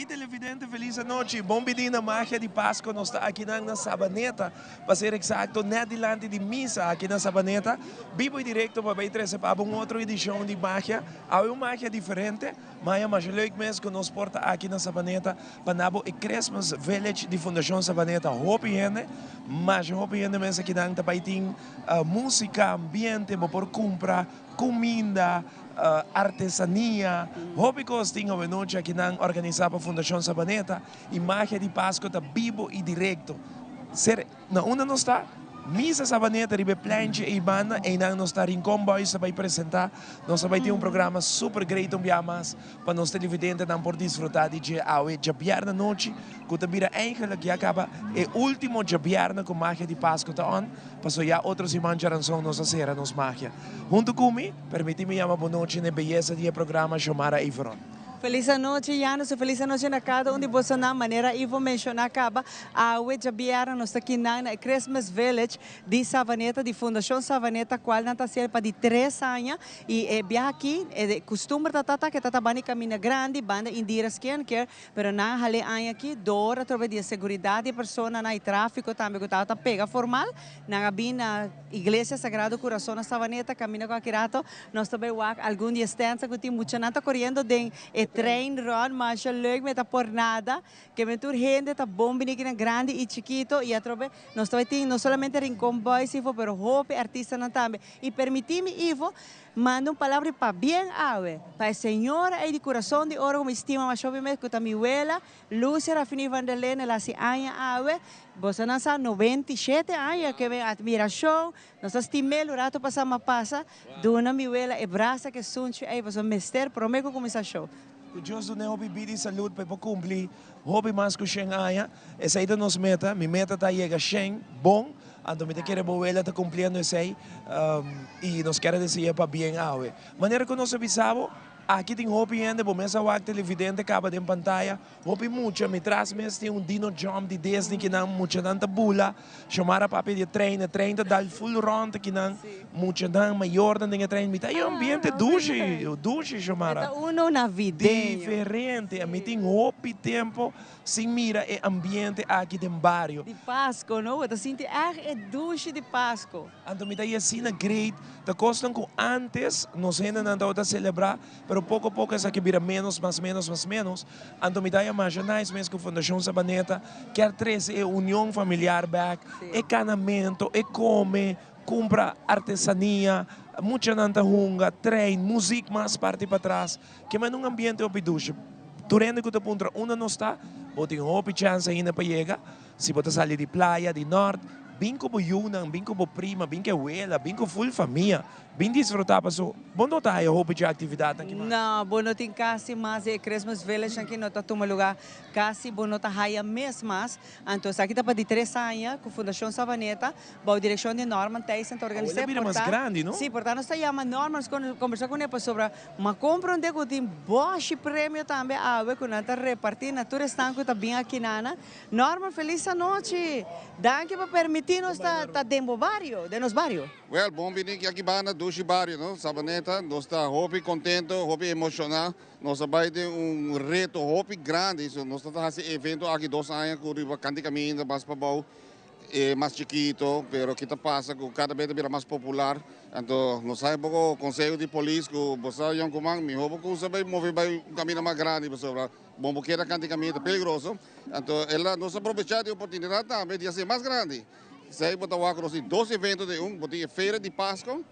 Hey televidente, feliz anochi. Bon bini na Magia di Pasco. Nos ta aki nan na Sabaneta, pa ser exacto, net dilanti di misa aki na Sabaneta. Bibo y directo pa bay trece pa bo un otro edicion di Magia. Awe un magia diferente, maya masha leuk mes cu nos por ta aki na Sabaneta pa na bo e Christmas Village di Fundacion Sabaneta. Hopi hende, masha hopi hende mes aki nan ta bay tin musica, ambiente, bo por cumpra cuminda, artesania, hopi cos tin awe nochi aki nan organisa pa Fundacion Sabaneta y Magia di Pasco ta bibo y directo. Ser na unda nos ta? Misa Sabaneta riba e pleintje ey banda, eynan nos ta Rincon Boys ta bay presenta. Nos ta bay tin un programa super great un bia mas pa nos televidentenan por disfruta di dje awe djabièrnè nochi cu ta bira eigenlijk ya caba e ultimo djabièrnè cu Magia di Pasco ta on. Paso ya otro siman djaranson nos a sera nos magia. Hunto cu mi, permiti mi yama bonochi n'e beyesa di e programa Xiomara Everon. Felis anochi Janus y felis anochi na cada un di bosonan. Manera Ivo menciona caba, awe djabièrnè nos ta kinan na e Christmas Village di Savaneta, di Fundacion Savaneta, cual nan ta haciel pa di tres aña. Y e biaha aki, e custumber ta ta ta ke ta ta banda e caminda grandi, banda Indira Skincare, Pero nan a hal'é aña aki door atrobe di e seguridad di e personanan y trafico tambe cu tabata pega formal. Nan a bin na Iglesia Sagrado Curason na Savaneta caminda cu aki rato nos ta bay wak algun di e standsnan cu tin muchanan ta coriendo den e trein rond. Masha leuk mi ta por nada. Ke men tur hende ta bon bini akinan grandi y chikito y atrobe nos ta bay tin no solamente Rincon Boys Ivo pero hopi artistanan tambe. Y permiti mi Ivo Manda un palabra di pabien awe pa e señora ei di kurason di oro ku mi stima masha hopi mes ku ta mi wela, Lucia Rafini van der Leen. El hasi aña awe. Bosonan sa 97 aña ke mi admirashon. Nos ta stim'é lo rato pasá m'a pasa duna mi wela e brasa ku e sunchi ei pasobra mester promé ku kuminsá show. Ku Dios dun'é hopi bida i salud pa e por kumpli hopi mas ku shen aña. Esei ta nos meta. Mi meta ta yega shen bon. Anto mi ta kere bo wela ta kumpliendo esei i nos kier a dese'é pabien awe. Manera ku nos a bisa bo, aki tin hopi hende, bo mes a wak televidente kaba den pantaya, hopi mucha, mi tras mes tin un dino jump di Disney kinan muchanan ta bula, Xiomara papia di e trein, e trein ta dal full rond kinan, muchanan, mayornan den e trein, mi ta e ambiente dushi, dushi Xiomara. E ta uno navideño. Diferente, mi tin hopi tempo Sin mira e ambiente aki den bario. Di Pasco, no? Bo ta sinti ègt e dushi di Pasco. Anto mi ta i asina great. Ta kosnan ku ántes nos hendenan tabata selebrá, pero poko poko esaki bira ménos, mas ménos, mas ménos. Anto mi ta haña masha nice mes ku Fundashon Sabaneta kier trese e union familiar bèk, e kanamento, e kome, kumpra artesania, muchanan ta hunga, trein, muzik mas parti patras. Kema den un ambiente hopi dushi. Tur hende ku ta puntra unda nos ta, bo tin hopi chèns ainda pa yega. Si bo ta sali di playa, di nòrt, bin ku bo yunan, bin ku bo prima, bin ku e wela, bin ku ful famia. Bin disfrutá paso bo no ta haya hopi dje aktividatnan aki mas. No, bo no tin kasi mas di e Christmas Village aki no ta tuma lugá. Kasi bo no ta haya mes mas. Anto esaki ta pa di tres aña ku Fundashon Savaneta Bou direkshon di Norman Thijssen ta organis'é. Awor el a bira mas grandi, no? Sí, por ta nos ta yama Norman, nos kombersá kuné pasobra m'a komprondé ku tin bòshi premio tambe awe ku nan ta repartí na tur esnan ku ta bin aki nana. Norman, felis anochi! Danki pa permití nos ta ta den bo bario, den nos bario. Wèl, bon bini aki banda dushi bario, no? Sabaneta, nos ta hopi kontento, hopi emoshoná. Nos a bai den un reto hopi grandi. Nos ta hasi e evento aki dos aña ku riba kanti kaminda, bas pabou. E mas chikito, pero ki ta pasa ku kada bes ta bira mas popular. Anto nos haña poko konseho di polis ku bo sa yònkuman mihó bo kusa bai move bai un kaminda mas grandi pasobra bon bo keda kanta e kaminda ta peligroso. Anto el a nos a probechá di e oportunidat tambe di hasié mas grandi. Esei bo ta wak ku nos tin dos evento den un, bo tin e feria di Pasko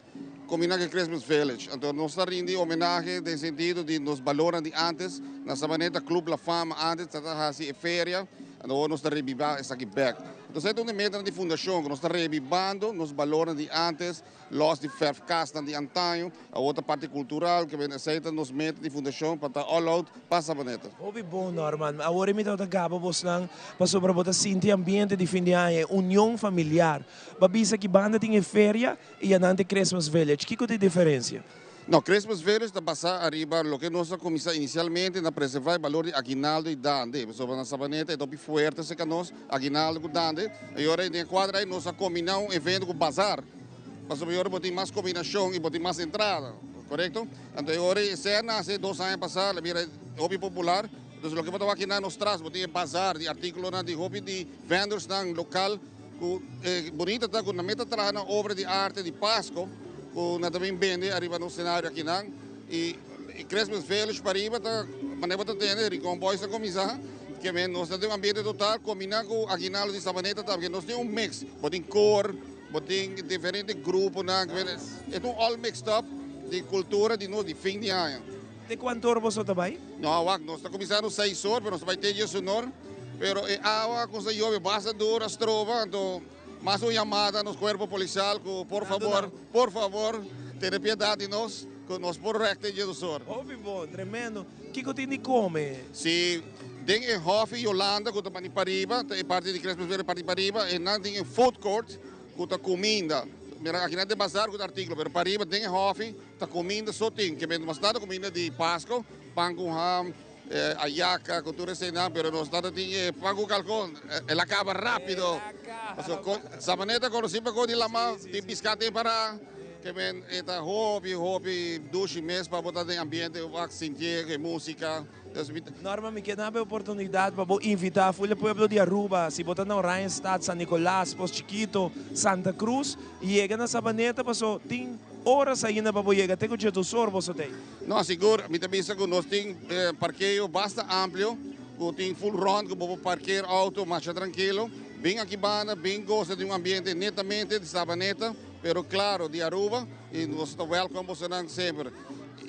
kombiná ku e Christmas Village. Anto nos ta rindi homenahe den sentido di nos balornan di ántes na Sabaneta Club La Fama ántes ta ta hasi e feria. Anto awor nos ta rebibá esaki bèk. Anto esei ta un di metanan di fundashon, ku nos ta rebibando nos balornan di ántes, lòs di fèrf kasnan di antaño, awor ta parti kultural, ke men esei ta nos meta di fundashon pa ta all out pa Sabaneta. Hopi bon Norman, awor e mi tabata gaba bosnan pasobra bo ta sinti ambiente di fin di aña, e union familiar. Bo a bisa ki banda tin e feria i anan ta e Christmas Village, kiko ta e diferensia? No, Christmas Village ta basá ariba loke nos a kuminsá inisialmente na preservá e balor di aguinaldo i dande. Pasobra na Sabaneta e ta hopi fuerte serka nos, aguinaldo ku dande. I ora den e kuadra ei nos a kombiná un evento ku bazar, pasobra e ora bo tin mas kombinashon i bo tin mas entrada, korekto? Anto e ora esei a nase 2 aña pasá, el a bira hopi popular. Dus loke bo ta wak akinan nos tras, bo tin e bazaar di artíkulonan di hopi di vendorsnan lokal ku e bunita ta ku nan mes ta traha nan obra di arte di Pasko ku nan ta bin bende ariba nos senario akinan. I e Christmas Village pariba ta manera bo ta tende Rincon Boys ta kuminsá ke men nos ta den un ambiente total kombiná ku aguinaldo di Sabaneta ta pasobra nos tin un mix, bo tin kor, bo tin diferente gruponan, e ta un all mixed up di kultura di nos di fin di aña. Te kuantu or boso ta bai? No, wak, nos ta kuminsá no seis or, pero nos ta bai te dies un or. Pero e awa ku sa yobe basta duro a stroba, anto mas un yamada nos kuerpo polisial ku por fabor, por fabor, tene piedat di nos, ku nos por rèk te dies or. Hopi bon, tremendo. Kiko tin di kome? Si, den e hòfi Yolanda ku ta bani pariba, ta e parti di Christmas Village parti pariba, e nan tin e food court ku ta kuminda. Mira, aki nan tin bazar ku ta artíkulo, pero pariba den e hòfi, Ta cuminda so tin, ke men mas nada cuminda di Pasco, pan cu ham, ayaca cu tur eseinan, pero nos nada tin e pan cu calcon, el a caba rapido. Pasobra Sabaneta conoci pa cu di lama, tin pisca tin para, ke men e ta hopi hopi dushi mes pa bo ta den ambiente, wak sinti e musica. Norma, mi ke daba e oportunidad pa bo invita full e pueblo di Aruba, si bo ta na Oranjestad, San Nicolas, Pos Chiquito, Santa Cruz, yega na Sabaneta paso tin oras ainda pa bo yega te cu djedusor boso ta ey. No, sigur, mi ta bisa cu nos tin parkeo basta amplio, cu tin full rond cu bo por parkeer auto masha trankilo. Bin aki banda, bin goza di un ambiente netamente di Sabaneta, pero claro di Aruba, y nos ta welcome bosonan semper.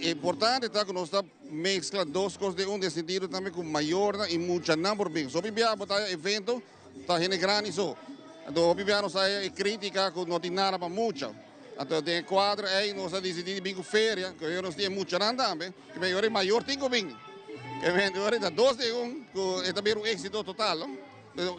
Importante ta cu nos ta. Mezcla dos cos den un den sentido tambe cu mayornan y muchanan por bin. So hopi bia bo ta haya evento ta hende grandi so. Anto hopi bia nos haya e critica cu no tin nada pa mucha. Anto den e cuadro ey nos a dicidi di bin cu feria, cu nos tin e muchanan tambe, cu mayor y mayor tin cu bin. Ora ta dos den un cu e ta bira un exito total, no?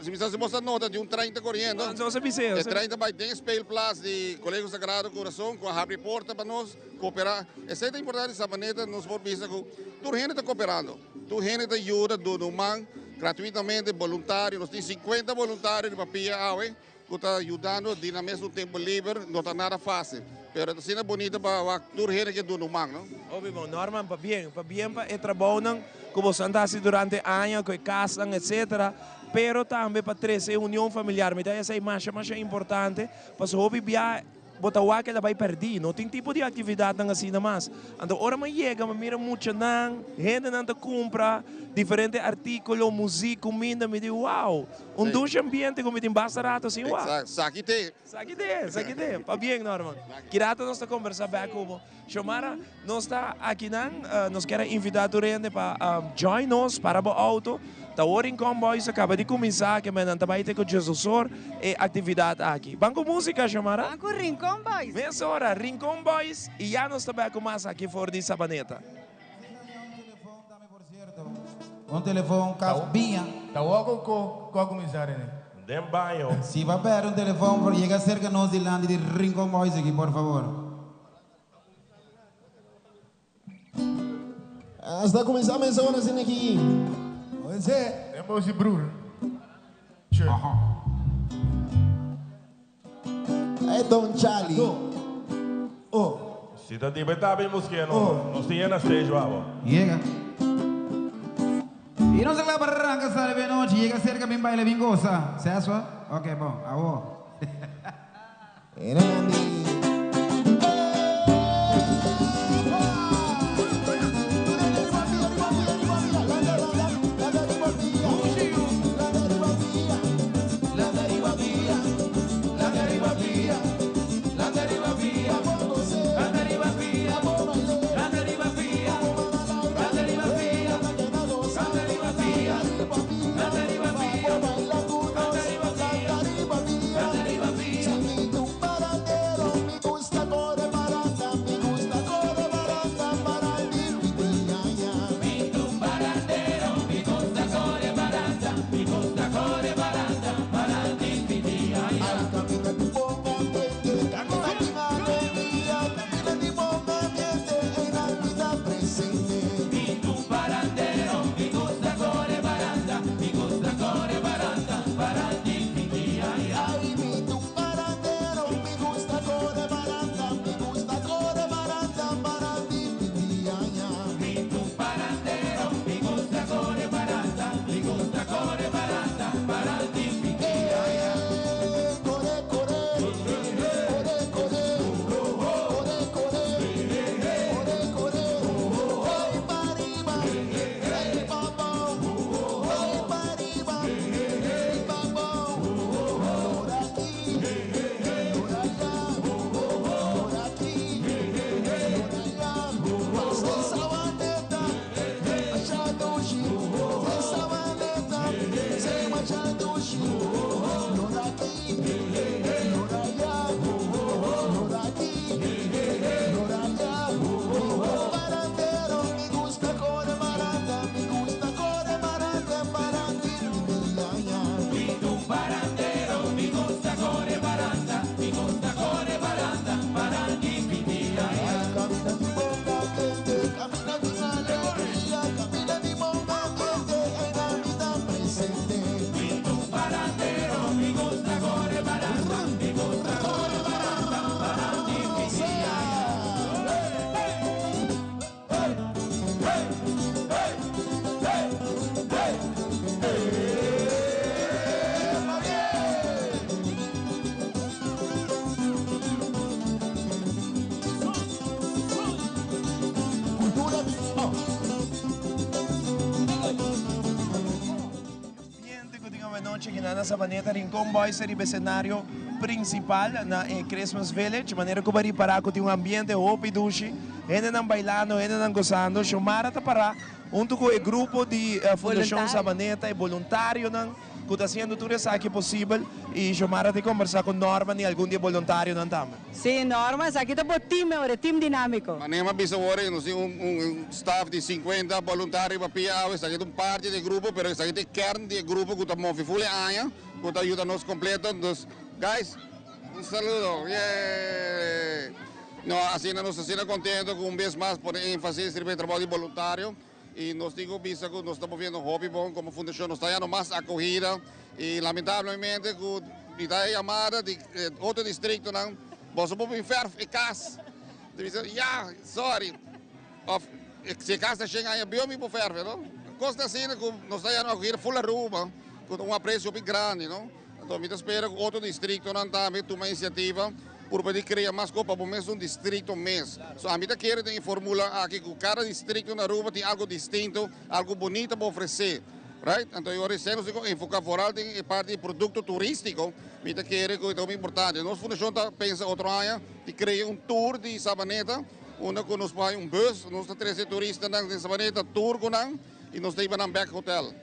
Si mi sa si bo sa nota di un trein ta coriendo. E trein ta bay den e speelplaats di Colegio Sagrado Corazon cu a habri porta pa nos coopera. Esey ta importante Sabaneta nos por bisa cu tur hende ta cooperando. Tur hende ta yuda duna un man gratuitamente boluntario. Nos tin 50 boluntario riba pia awe cu ta yudando di nan mes un tempo liber. No ta nada facil pero ta asina bonito pa wak tur hende ke duna un man no. Hopi bon Norman, pabien, pabien pa e trabounan ku boso ta hasi durante aña ku e kasnan etcetera, pero tambe pa trese e union familiar. Mi ta esei masha masha importante pasobra hopi bia bo ta wak el a bai pèrdí, no tin tipo di aktividatnan asina mas. Anto ora mi a yega mi a mira muchanan, hendenan ta kumpra diferente artíkulo, muzik, kuminda, mi di wow, un dushi ambiente ku mi tin basta rato sin wak. Exacto, saki te. Saki te, saki te. Pabien Norman. Ki rato nos ta kombersá bèk ku bo. Xiomara, nos ta akinan, nos kier a invita tur hende pa join nos, para bo auto. Ta awor Rincon Boys a caba di cuminsa, ke men nan ta bay te cu Jesusor e actividad aki. Ban cu musica, Xiomara. Ban cu Rincon Boys. Mesora, Rincon Boys y ya nos ta bek cu mas aki for di Sabaneta. Un telefon cas biña. Ta wou cu a cuminsa Rene. Den baño. Si bo a perde un telefon por yega cerca nos dilanti di Rincon Boys aki por favor. Hasta kuminsá mesa ora asina aki. Oye, den bo si broer. Sure. E Don Charlie. Oh. Si ta di beta bin busk'é no. Nos tin yena stage wou. Yega. Y nos a kla pa ranka sali be nochi. Yega serka bin baila bin gosa. Seswa? Ok bon. Awo. Era grandi. na Sabaneta Rincon Boys ta riba escenario principal na e Christmas Village. Manera cu bo a ripara cu tin un ambiente hopi dushi, hendenan bailando, hendenan gozando. Xiomara ta para hunto cu e grupo di Fundacion Sabaneta, e boluntarionan cu ta haciendo tur esaki posibel. Y Xiomara ta combersa cu Norman y algun di e boluntarionan tambe. Sí, Norman, esaki ta bo team awor, e team dinámico. Manera mi a bisa awor, nos tin un staff di 50 boluntario pa pia awe. Esaki ta un parti di e grupo, pero esaki ta e kern di e grupo cu ta move full e aña, cu ta yuda nos completo. Dus, guys, un saludo. Yay! No, asina nos ta asina contento cu un bes mas pone énfasis riba e trabou di boluntario. Y nos tin cu bisa cu nos ta moviendo hopi bon como fundacion. Nos ta hayando mas acogida y lamentablemente cu mi ta haya yamada di otro districtonan, boso por bin verf e cas. Ta bisa, ya, sorry. Of si e cas ta shen aña bieu mi por verf e, no? Cos ta asina cu nos ta hayando acogida full Aruba cu ta un aprecio hopi grandi, no? Anto mi ta spera cu otro districtonan tambe tuma iniciativa purba di crea mas cos pa bo mes un districto mes. So ami ta kere den e formula aki cu cada districto na Aruba tin algo distinto, algo bunita pa ofrece. Right? Anto e ora esey nos tin cu enfoca vooral den e parti di producto turistico, mi ta kere cu e ta hopi importante. Nos fundacion ta pensa otro aña di crea un tour di Sabaneta unda cu nos por haya un bus, nos ta trece turistanan den Sabaneta, tour cu nan y nos ta hiba nan bek hotel.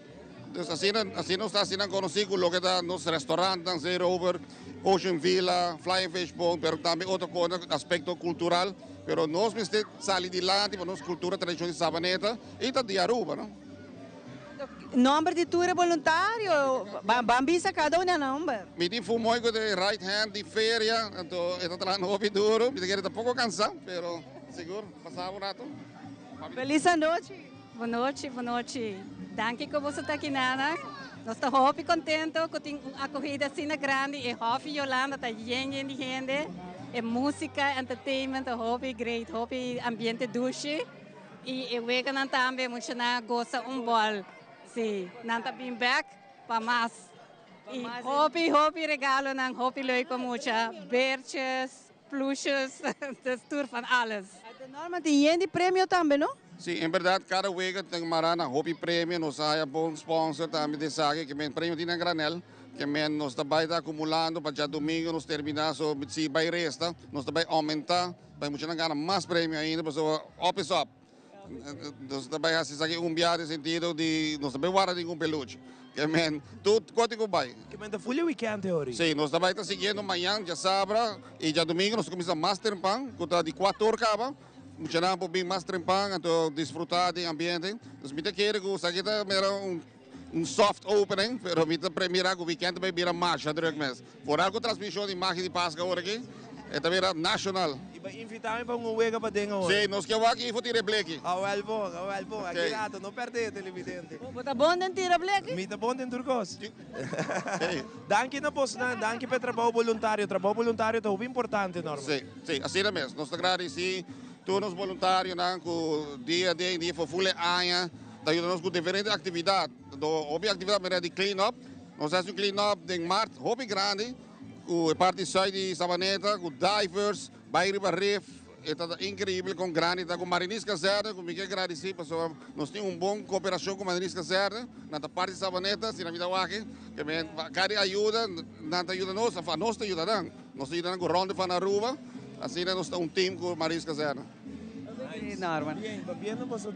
Dus asina, asina nos ta hasi nan konosí ku loke ta nos restaurantnan, Zeerover, Ocean Villa, Flying Fish Bone, pero tambe otro kos, aspekto kultural. Pero nos mester sali dilanti pa nos kultura, tradishon di Sabaneta i ta di Aruba, no? Nomber di tur e boluntario, ban bisa kada un nan nomber. Mi tin Fumoy ku ta e right hand di feria, anto e ta trahando hopi duro, mi ta kere ta poko kansa, pero sigur pasa un rato. Felis anochi. Bonochi, bonochi. Danki ku boso ta aki nana. Nos ta hopi kontento ku tin un akohida asina grandi. E Hòfi Yolanda ta yen yen di hende. E músika, entertainment ta hopi great, hopi ambiente dushi. I e weganan tambe, muchanan a gosa un bòl. Sí, nan ta bin bèk pa mas. I hopi, hopi regalonan, hopi leuk pa mucha. Beertjes. Plusjes, dus tur van alles. De norma tin yen di premio tambe, no? Si, en berdad cada wega tin mara na hopi premio, nos a haya bon sponsor tambe di esaki, ke men premio tin na granel, ke men nos ta bay ta acumulando pa djadomingo nos termina, so si bay resta nos ta bay aumenta pa e muchanan gana mas premio ainda pasobra up is up. Nos ta bai hasi esaki un biaha den sentido di nos ta bai warda ningun peluche. Ke men tur kote ku bai. Ke men ta full e weekend te hori. Si, nos ta bai ta siguiendo mañan djasabra i djadumingu nos ta kuminsá mas trempan ku ta di kuator kaba. Muchanan por bin mas trempan anto disfrutá di ambiente. Dus mi ta kere ku esaki ta mera un un soft opening pero mi ta premira ku weekend ta bai bira masha druk mes. Foral ku transmishon di Magia di Pasca awor aki, e ta bira national. I bai invita mi pa un wega paden awor. Si, nos ke wak info tira e bleki. Awel bon, awel bon. Aki rato, no perde televidente. Bo ta bon den tira bleki? Mi ta bon den tur kos. Danki na bosnan, danki pa e trabou boluntario. Trabou boluntario ta hopi importante, Norman. Si, si, asina mes. Nos ta gradisi tur nos boluntarionan ku dia den dia for ful e aña ta yuda nos ku diferente aktividat. Hopi aktividat manera di clean up. Nos a hasi un clean up den mart hopi grandi ku e parti sùit di Sabaneta ku divers bai riba rif. E ta increibel kon grandi ta ku Marinis Kazerne ku mi ke gradisi pasobra nos tin un bon koperashon ku Marinis Kazerne. Nan ta parti Sabaneta si nan bita wak ke men kada ayuda nan ta yuda nos of nos ta yuda nan. Nos ta yuda nan ku Ronde van Aruba asina nos ta un team ku Marinis Kazerne. Sí, Norman.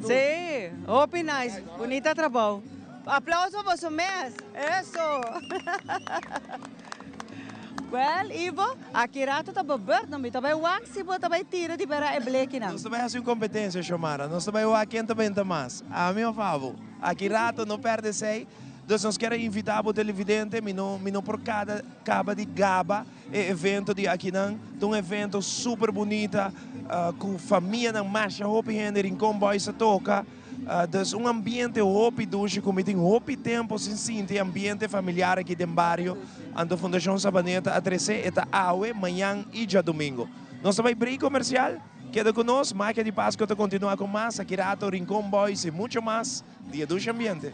Sí, hopi nice. Bunita trabou. Aplauso pa boso mes. Eso. Well, Ivo, aki rato ta bo beurt. No mi ta bai wak si bo ta bai tira di bera e blekinan. Nos ta bai hasi un competencia, Xiomara. Nos ta bai wak ken ta benta mas, ami of abo. Aki rato, no perde esey. Dus nos kier a invita bo televidente, mi no mi no por cada caba di gaba E evento di akinan ta un evento super bunita cu famianan masha hopi hende Rincon Boys a toca. Dus un ambiente hopi dushi cu mi tin hopi tempo sin sinti e ambiente familiar aki den bario. Anto Fundacion Sabaneta a trece e ta awe, mañan y djadomingo. Nos ta bay break comercial. Keda cu nos, Magia di Pasco ta continua cu mas aki rato Rincon Boys y mucho mas di e dushi ambiente.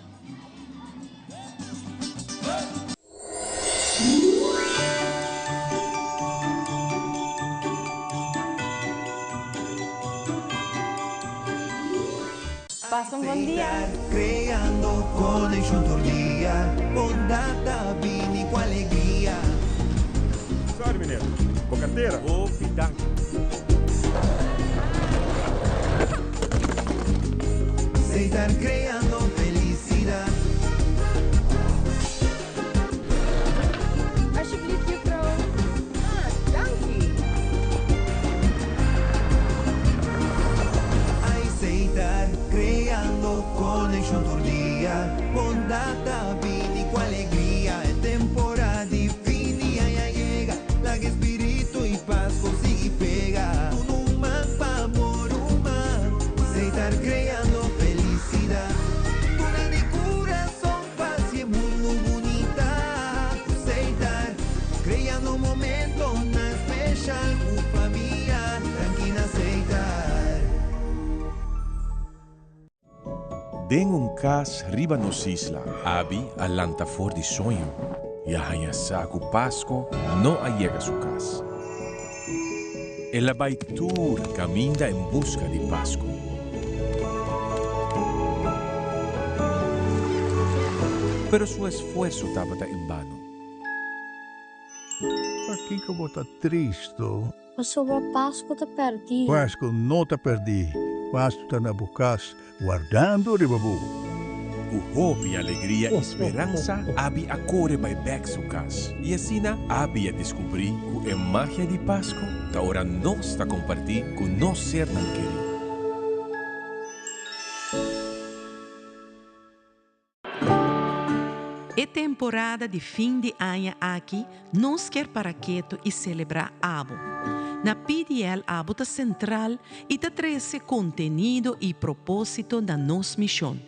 Pasa un bon dia. Creando conexion tur dia, bondad ta bini cu alegria. Sorry meneer, bo cartera. Hopi danki. Seitar creando felicidad. Alsjeblieft juffrouw. Ah, danki. Aceitar, creando conexion tur dia. Bondad ta bini cu alegria. E temporada di fin di aña yega. Laga espiritu y Pasco sigui pega. Duna un man pa bo ruman. Aceitar, creando felicidad. Duna di curason pa haci e mundo bunita. Aceitar, creando momentonan special cu famia. Danki na Aceitar. Den un kas riba nos isla. Abi a lanta for di soño i a haña sa ku Pasko no a yega su kas. El a bai tur kaminda en buska di Pasko. Pero su esfuerso tabata en bano. Pakiko bo ta tristo? Pasobra Pasku ta pèrdí. Pasku no ta pèrdí. Pasku ta na bo kas, wardando riba bo. Ku hopi alegria i speransa, Abi a kore bai bèk su kas. I asina Abi a deskubrí ku e magia di Pasku ta ora nos ta kompartí ku nos sernan kerí. E temporada di fin di aña aki nos kier para keto y celebra abo. Na PDL abo ta central y ta trece contenido y proposito na nos mision.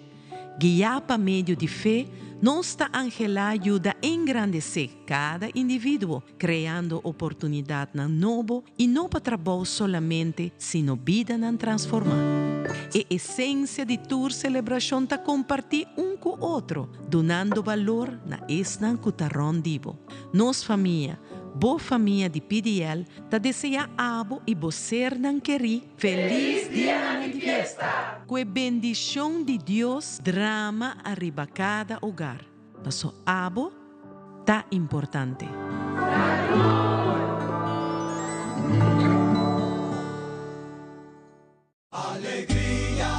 Guia pa medio di fe, nos ta anhela yuda engrandece cada individuo, creando oportunidadnan nobo y no pa trabou solamente sino bidanan transforma. E esencia di tur celebracion ta comparti un cu otro, dunando balor na esnan cu ta rond di bo. Nos famia, bo famia di PDL, ta desea abo y bo sernan keri Feliz Dianan di Fiesta! Cu e bendicion di Dios drama ariba cada hogar, paso abo ta importante. Alegria,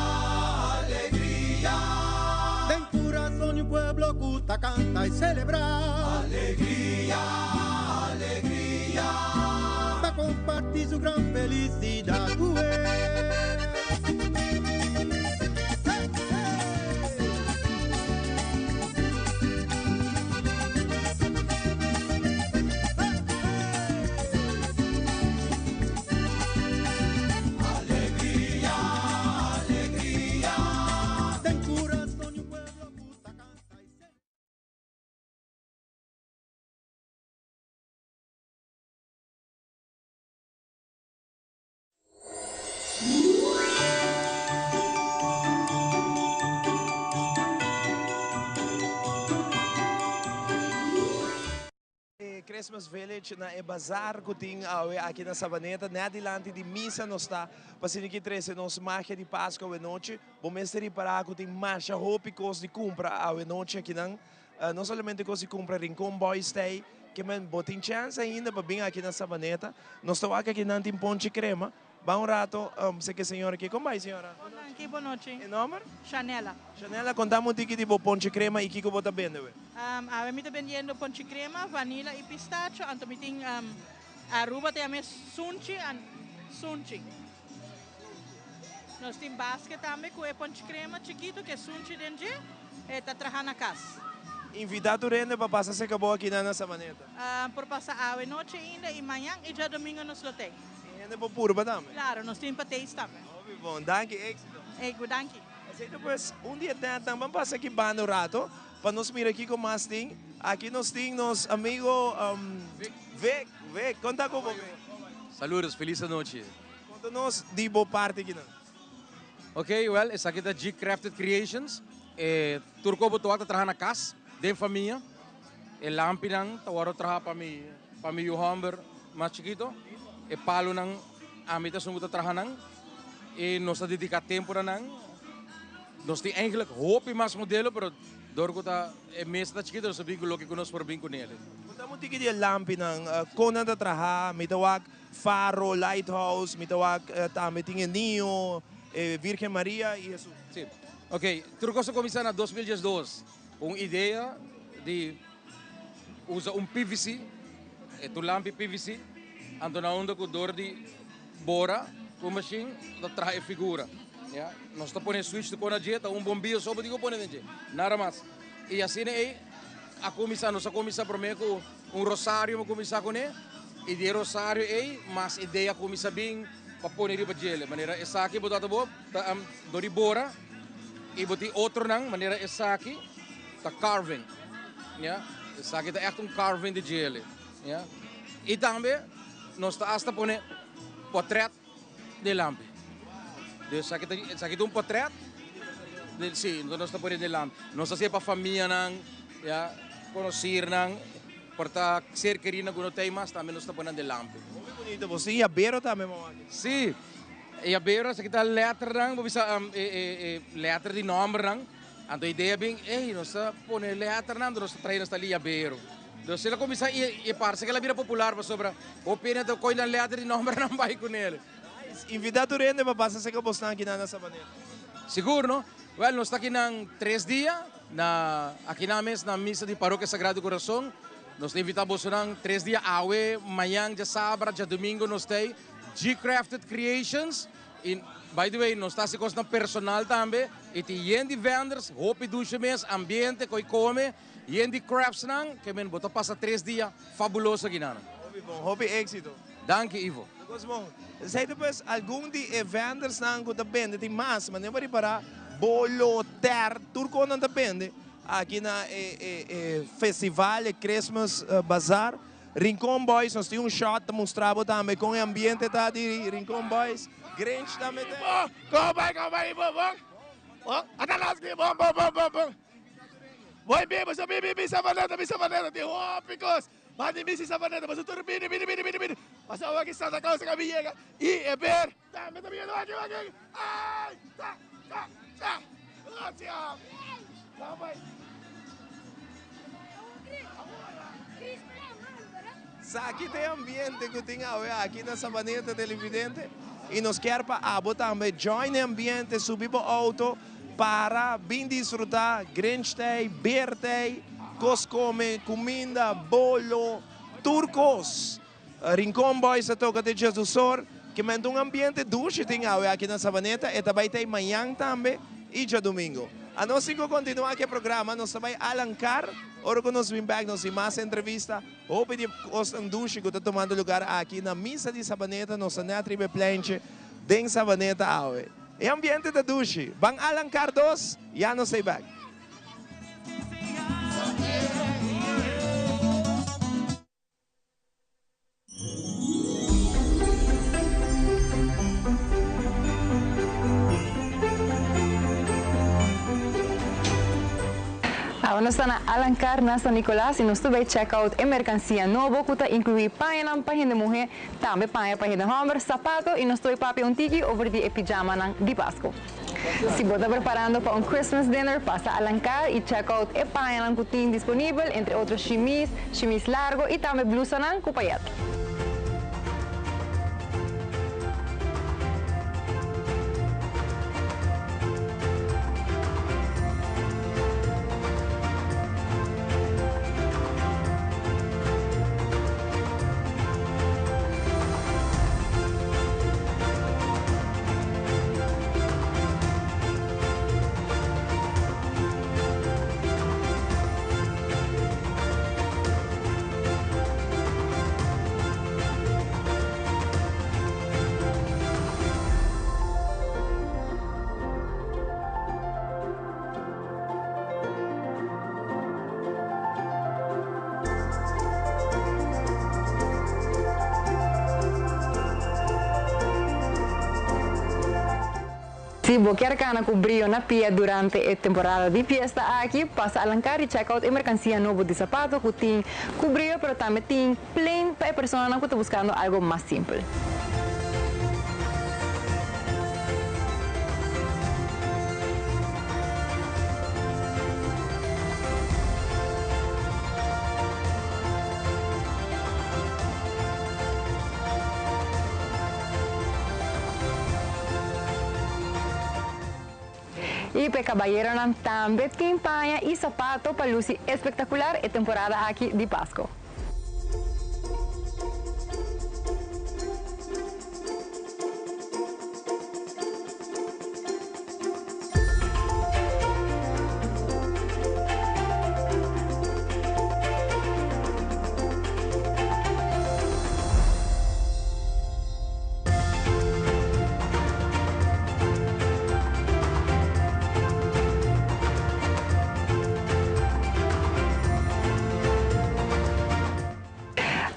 alegria. Den curason di un pueblo cu ta canta y celebra. Alegria, alegria. Pa comparti su gran felicidad. E Christmas Village na e bazaar cu tin awe aki na Savaneta, net dilanti di misa nos ta pa asina ki trece nos magia di Pasco awe nochi. Bo mester ripara cu tin masha hopi cos di cumpra awe nochi akinan. No solamente cos di cumpra, Rincon Boys ta ey, ke men bo tin chance ainda pa bin aki na Savaneta. Nos ta wak akinan tin ponche crema. Ba un rato, se ke señora ke. Kon bai señora? Bon danki, bon nochi. E nomber? Shanela. Shanela, konta mi un tiki di bo ponche crema y kiko bo ta bende we. Awe mi ta bendiendo ponche crema, vanilla y pistacho, anto mi tin Aruba ta yama e sunchi, sunchi. Nos tin basket tambe cu e ponche crema chikito cu e sunchi den dje, e ta traha na cas. Invita tur hende pa pasa seca bo aki na Sabaneta. Por pasa awe nochi ainda y mañan y djadomingo nos lo tey. Y hende por purba tambe? Claro, nos tin pa taste tambe. Hopi bon, danki, exito. Ey, danki. Esey ta pues un di e tentnan. Ban pasa aki banda un rato pa nos mira kico mas tin. Aki nos tin nos amigo Vic. Vic, con ta cu bo Vic? Saludos, feliz anochi. Conta nos di bo parti kinan. Ok, well, esaki ta G Crafted Creations. E tur kobo ta wak ta traha na kas, den famia. E lampinan ta wòrdu traha pa mi, pa mi yu hòmber mas chikito. E palunan, ami ta esun ku ta traha nan. I nos ta dediká tempu na nan. Nos tin eigenlijk hopi mas modelo, pero dor ku ta e mesa ta chikito nos ta bin ku loke ku nos por bin ku nele. Konta un tiki di e lampinan, kon nan ta traha, mi ta wak faro, lighthouse, mi ta wak tambe tin e niño, e Virgen Maria y Hesus. Si. Ok, tur kos a kuminsá na 2012 ku un idea di usa un PVC, e tur lampi PVC, anto na unda ku dor di bora ku mashin ta traha e figura. Ya, nos ta pone switch ta kona dje, ta un bombio so bo tin ku pone den dje, nada mas. I asina ei a kuminsá, nos a kuminsá promé ku un rosario mi kuminsá kuné, i di e rosario ei mas idea a kuminsá bin pa pone riba djele. Manera esaki bo ta bo ta dor di bora i bo tin otronan manera esaki ta carving, ya, esaki ta ègt un carving di djele, ya. I tambe nos ta asta pone potret di lampi. Dus esaki ta esaki ta un potret di si nos ta pone di lampi. Nos ta hasié pa famianan, ya, konosirnan, por ta ser kerinan ku no ta ei mas tambe nos ta pone nan di lampi. Hopi bunito bo. Si yabero tambe mama aki. Si, e yabero esaki ta lèternan, bo bisa e e lèter di nòmbernan. Anto idea bin, ey, nos ta pone lèternan, nos ta trae nos ta yabero. Dus el a kuminsá i e parse ku el a bira popular pasobra hopi hende ta kohe nan lèter di nòmbernan bai kuné. Nice! Invitá tur hende pa pasa serka bosnan aki nan na Sabaneta. Sigur no? Wèl, nos ta aki nan tres dia na aki nan mes na misa di Parokia Sagrado Corazon. Nos ta invitá bosonan tres dia awe, mañan djasabra, djadumingu nos ta ei. G-Crafted Creations. I by the way nos ta hasi kosnan personal tambe i tin yen di vendors, hopi dushi mes, ambiente, koi kome, yen di craftsnan, ke men bo ta pasa tres dia fabuloso aki nan. Hopi bon, hopi éxito. Danki Ivo. Kos bon. Esei ta pues algun di e vendersnan ku ta bende, tin mas, ma nebo ripará bolo, tèrt, tur kos nan ta bende aki na e e festival, e Christmas Bazaar. Rincon Boys, nos tin un shot ta mustra bo tambe con e ambiente ta di Rincon Boys. Grinch tambe ta. Bon, con bai, con bai, bon, bon. Bon, ata las ki, bon, bon, bon, bon, bon. Bon, bi, boso bi, bi, bi, Savaneta, bi, Savaneta, tin hopi cos. Mandi mi si Savaneta, boso tur bini, bini, bini, bini, bini. Paso awor ki Santa Claus a kabi yega, y e ber tambe ta bini, waki, waki, ay, ta, ta, ta. Gracias. Con bai. Saki ta e ambiente cu tin awe aki na Sabaneta Televidente y nos kier pa abo tambe join e ambiente, subi bo auto, para, bin disfruta, Grinch tey, beer tey, cos come, cuminda, bolo, tur cos. Rincon Boys a toca te djesdusor, ke menta un ambiente dushi tin awe aki na Sabaneta, e ta bay ta ey mañan tambe y djadumingo. Anos tin cu continua cu e programa, nos ta bay Alancar, ora cu nos bin bek nos tin mas entrevista, hopi di cosnan dushi cu ta tumando lugar aki na Misa di Sabaneta, nos ta net riba e pleintje den Sabaneta awe. E ambiente ta dushi, ban Alancar dos, ya nos ta ey bek. Awe nos ta na Alancar na San Nicolas y nos ta bay check out e mercancia nobo cu ta inclui pañanan pa hende muhe, tambe paña pa hende homber, sapato y nos ta bay papia un tiki over di e pijamanan di Pasco. Si bo ta preparando pa un Christmas dinner, pasa Alancar y check out e pañanan cu tin disponibel, entre otro shimis, shimis largo y tambe blusanan cu payet. Si bo kier cana cu brio na pia durante e temporada di fiesta aki, pasa Alancar y check out e mercancia nobo di sapato cu tin cu brio pero tambe tin plain pa e personanan cu ta buscando algo mas simpel. Y pa e cabayeronan tambe tin paña y sapato pa luci espectacular e temporada aki di Pasco.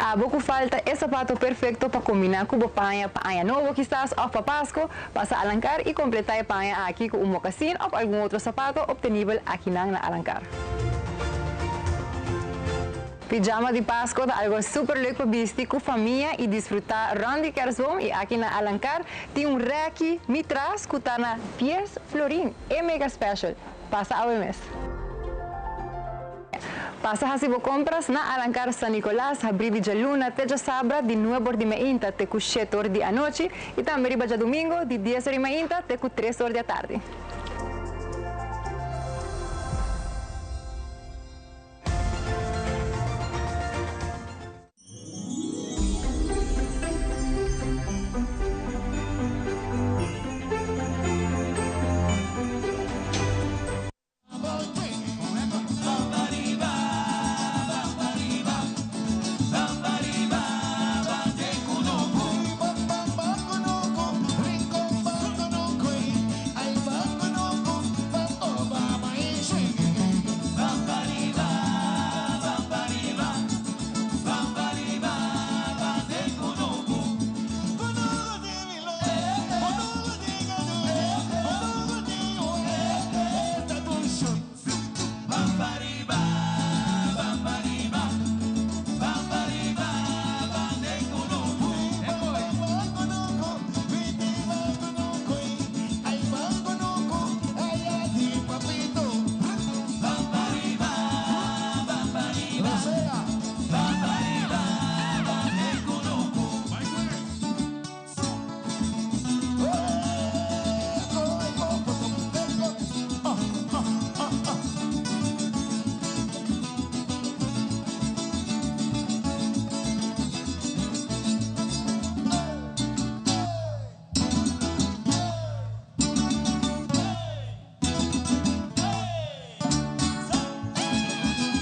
Abo ku falta e sapato perfekto pa kombiná ku bo paña pa Aña Nobo kisas òf pa Pasko, pasa Alankar i kompletá e paña aki ku un mokasin òf algun otro sapato optenibel akinan na Alankar. Pijama di Pasco ta algo super leuk pa bisti cu famia y disfruta rond di kerstboom y aki na Alancar tin un reki mi tras cu ta na dies florin e mega special. Pasa awe mes. Pasa haci bo compras na Alancar San Nicolas habri di djaluna te djasabra di nuebe or di mainta te cu shete or di anochi y tambe riba djadumingo di dies or di mainta te cu tres or di atardi.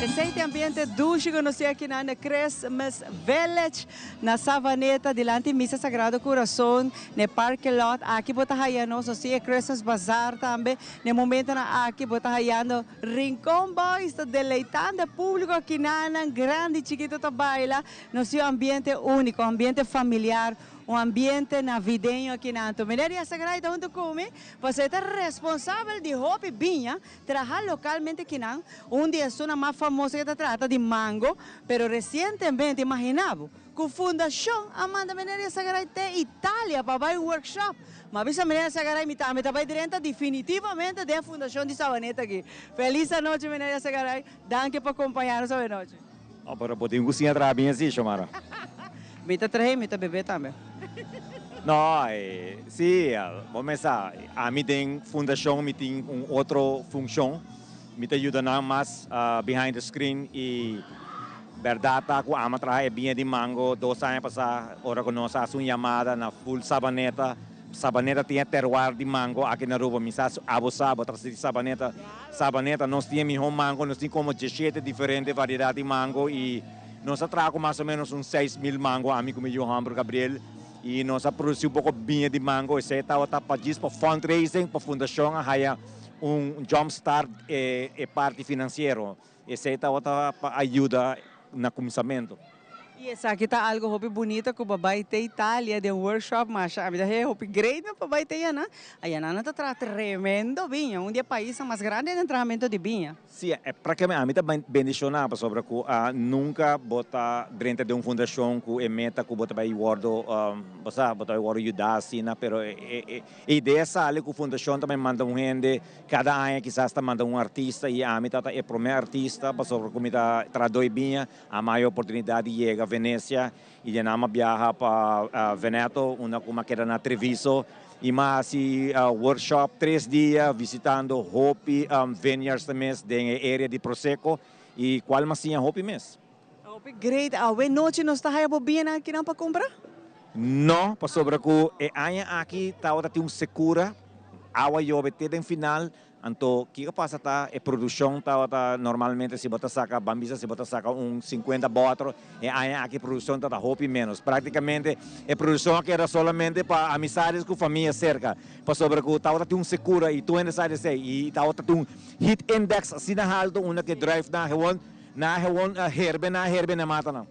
Esey ta e ambiente dushi cu nos tin aki na Christmas Village na Savaneta dilanti Misa Sagrado Corazon n'e parking lot. Aki bo ta haya nos, nos tin e Christmas Bazaar tambe. N'e momentonan aki bo ta hayando Rincon Boys ta deleitando e publico akinanan, grandi y chikito ta baila. Nos tin un ambiente unico, un ambiente familiar, un ambiente navideño akinan. Anto meneer Yassagray ta hunto cu mi, pasobra e ta responsabel di hopi biña traha localmente akinan. Un di esunnan mas famoso cu e ta traha ta di mango, pero recientemente, imagina bo, Cu fundacion a manda meneer Yasagaray te Italia pa bay un workshop. Ma bisa meneer Yasagaray mi tambe ta bay drenta definitivamente den fundacion di Sabaneta aki. Feliz anochi meneer Yasagaray, danki pa compaña nos awe nochi. Oh, pero bo tin cu siña traha bien si, Xiomara. Mi ta traha y mi ta bebe tambe. No, si, bo mesa, ami den fundacion mi tin un otro funcion. Mi ta yuda nan mas behind the screen y berdad ta cu ama traha e biña di mango dos aña pasa ora cu nos a haci un yamada na full Sabaneta. Sabaneta tin e terroir di mango aki na Aruba. Mi sa si abo sa, bo ta di Sabaneta. Sabaneta nos tin e miho mango, nos tin como diesshete diferente variedad di mango y nos a traha cu mas o menos un 6000 mango ami cu mi yu homber Gabriel y nos a produci un poco biña di mango. Esey tabata pa djis pa fundraising pa fundacion a haya un jump start e parti financiero. Esey tabata pa ayuda na cuminsamento. Y esaki ta algo hopi bunita cu bo bay te Italia den workshop masha ami ta hey hopi great mi pa bay te ayana. Ayana nan ta traha tremendo biña, un di e paisnan mas grandi den trahamento di biña. Sí, prácticamente ami ta bendiciona pasobra cu nunca bo ta drenta den un fundacion cu e meta cu bo ta bay wordo, bo sa, bo ta bay wordo yuda asina, pero e E idea sali ku fundashon ta bai manda un hende, kada aña kisas ta manda un artista i ami ta ta e promé artista pasobra ku mi ta traha doi biña, a mi a oportunidat di yega. yega Venecia y di nan mi a biaha pa Veneto unda cu mi a keda na Treviso y mi a haci workshop tres dia visitando hopi vineyards ta mes den e area di Prosecco y cual mi a siña hopi mes. Hopi great. Awe nochi nos ta haya bo biennan akinan pa cumpra? No, pasobra cu e aña aki tabata tin un secura, awa yobe te den final, anto kico pasa ta e produccion tabata normalmente si bo ta saca, ban bisa si bo ta saca un cincuenta botro, e aña aki produccion tabata hopi menos. Practicamente e produccion a keda solamente pa amistades cu famia cerca, pasobra cu tabata tin un secura y tur hende sa di esey y tabata tin un heat index asina halto unda cu e druifnan gewoon Na gewoon herbe na herbe na mata nan.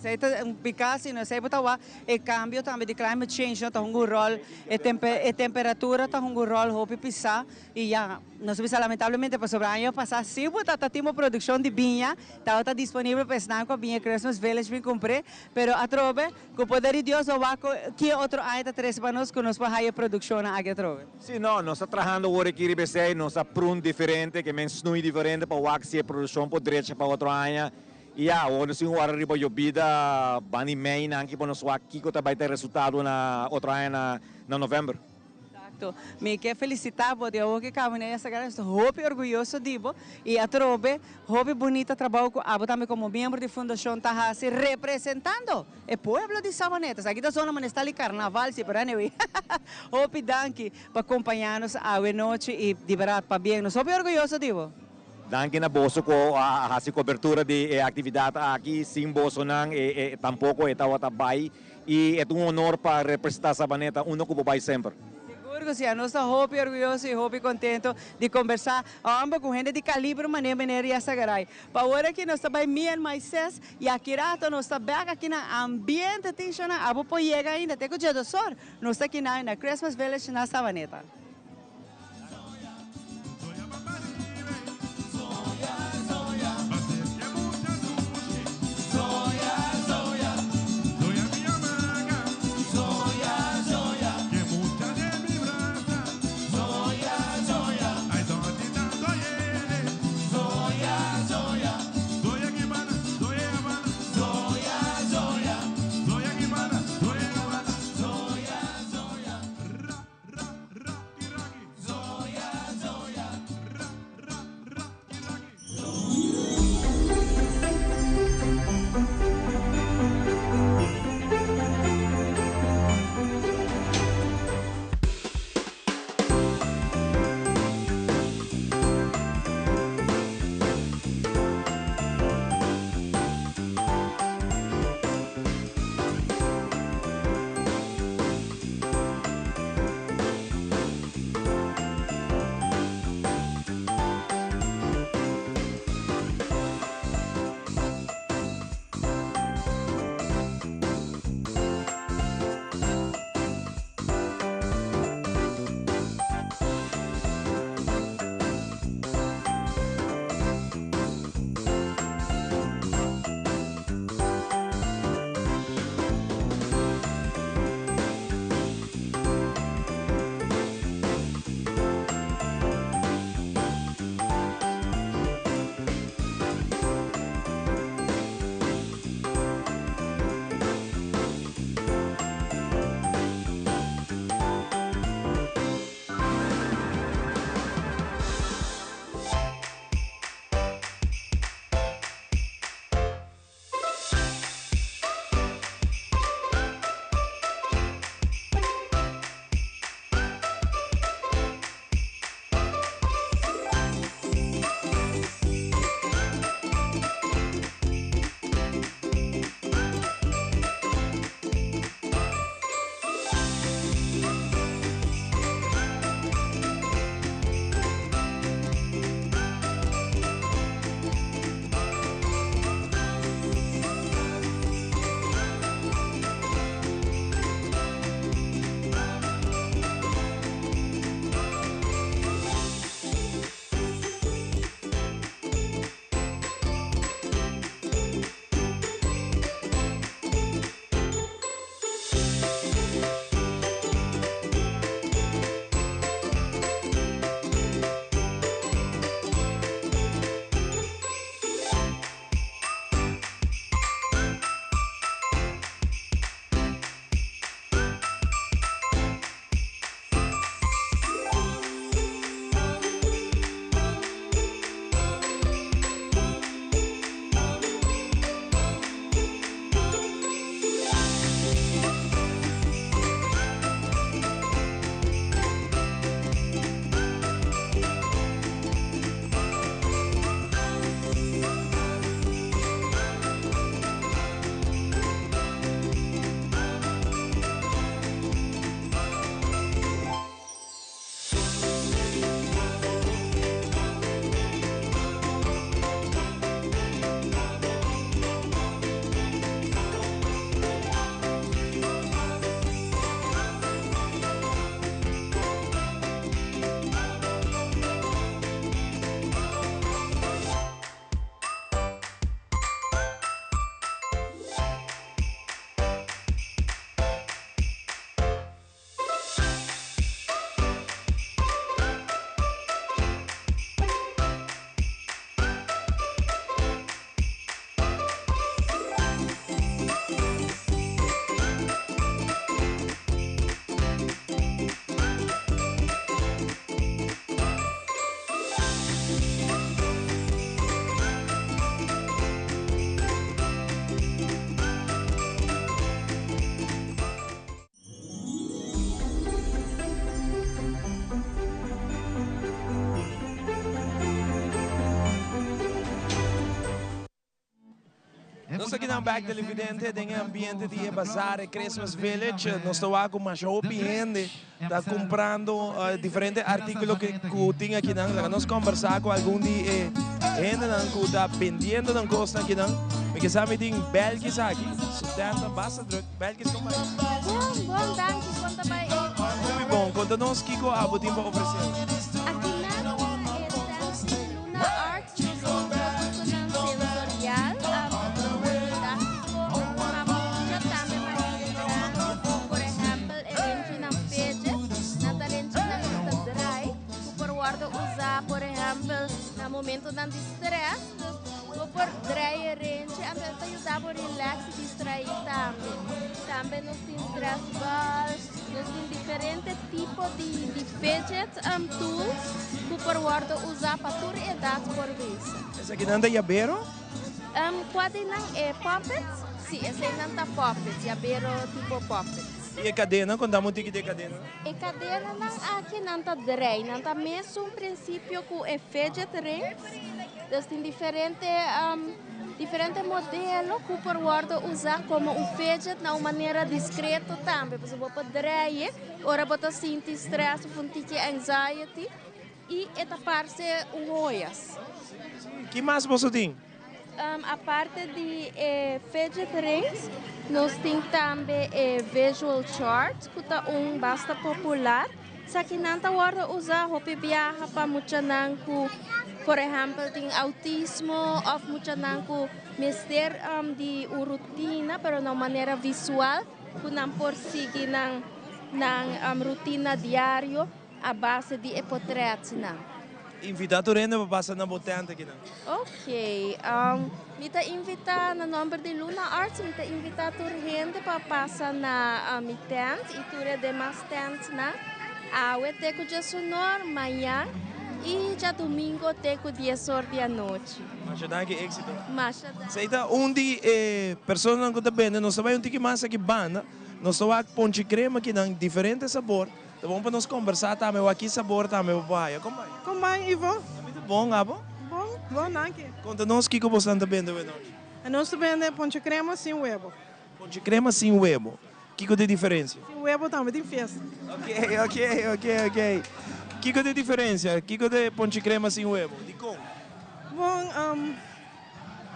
Esey ta un pica si no esey bo ta wak e cambio tambe di climate change no ta hunga un rol e e temperatura ta hunga un rol hopi pisa y ya nos a bisa lamentablemente pasobra aña pasa si bo ta ta tin bo produccion di biña tabata disponible pa esnan cu a biña Christmas Village bin cumpre pero atrobe cu poder di Dios lo wak ki otro aña ta trece pa nos cu nos por haya e produccionnan aki atrobe. Sí, no, nos ta trahando awor aki riba esei, nos ta prun diferente, ke men snui diferente pa wak si e produkshon por drecha pa otro aña. I ya, awor nos tin wòrdu riba yobida banda i meinan aki pa nos wak kiko ta bai ta e resultado na otro aña na na novèmber. Exacto. Mi ke felisitá bo di awor ke kaba na esta gara. Nos ta hopi orguyoso di bo i atrobe hopi bunita trabou ku abo tambe komo miembro di fundashon ta hasi representando E pueblo di Savaneta. Esaki ta zona manera sta li carnaval si, pero anyway. Hopi danki pa compaña nos awe nochi y di berdad pabien. Nos hopi orguyoso di bo. Danki na boso cu a haci cobertura di e actividad aki. Sin bosonan e tampoco e tawata bay. Y e ta un honor pa representa Savaneta unda cu bo bay semper. Sigur cu si. Anos ta hopi orguyoso y hopi contento di combersa amba cu hende di calibro manera meneer Yassagaray. Pa ora aki nos ta bai me and my sis y aki rato nos ta bek aki na ambiente tin shona abo por yega ainda te cu djedosor nos ta aki na Christmas Village na Savaneta. Welcome back televidente den e ambiente di e bazaar e Christmas Village. Nos ta wak cu masha hopi hende ta comprando diferente articulo cu tin akinan. Laga nos conversa cu algun di e hendenan cu ta bendiendo nan cosnan akinan. Mi ke sa mi tin Belkis aki. Su tent ta basta druk. Belkis con bai? Bon, bon, danki. Con ta bai Evo? Hopi bon. Conta nos kico abo tin pa ofrece. Akinan na e tent di Luna Arts. Nos tin productonan sensorial, didáctico, pa mucha tambe pa hende grandi. Por ehempel, e renchinan fidget, nan ta renchinan cu ta draai, cu por wordo usa, por ehempel, na momentonan di stress. Dus bo por draai e renchi, anto e ta yuda bo relax y distraí tambe. Tambe nos tin stress balls. Nos tin diferente tipo di di fidget tools ku por wòrdu usá pa tur edat por bisa. Esakinan ta yabero? Kua di nan? E puppets? Sí, eseinan ta puppets, yabero tipo puppets. I e kadena? Konta mi un tiki di e kadena. E kadenanan aki nan ta drei, nan ta mesun prinsipio ku e fidget rings. Dus tin diferente Diferente modelo ku por wòrdu usá komo un fidget na un manera diskreto tambe. Pasobra bo por drei e ora bo ta sinti strès òf un tiki anxiety i e ta parse un hoyas. Ki mas boso tin? Aparte di e fidget rings, nos tin tambe e visual chart ku ta un basta popular. Esakinan ta wòrdu usá hopi biaha pa muchanan ku, por ehèmpel, tin outismo òf muchanan ku mester di un rutina, pero na un manera visual ku nan por sigui nan nan rutina diario a base di e potrètnan. Invitá tur hende pa pasa na bo tènt akinan. Ok, mi ta invitá na nòmber di Luna Arts, mi ta invitá tur hende pa pasa na mi tènt i tur e demas tèntnan. Awe te ku djesunor, mañan i djadumingo te ku diesor di anochi. Masha danki, éksito. Masha danki. Esei ta un di e personanan ku ta bende. Nos ta bai un tiki mas aki banda. Nos ta wak ponchi krema akinan, diferente sabor. Ta bon pa nos kombersá tambe wak ki sabor tambe bo por haya. Kon bai? Kon bai, Ivo? Mi ta bon, abo? Bon, bon, danki. Konta nos kiko bosnan ta bende awenochi. Nos ta bende ponche krema sin webo. Ponche krema sin webo. Kiko ta e diferensia? Sin webo tambe tin fiesta. Ok, ok, ok, ok. Kiko ta e diferensia? Kiko ta e ponche krema sin webo? Dikon? Bon,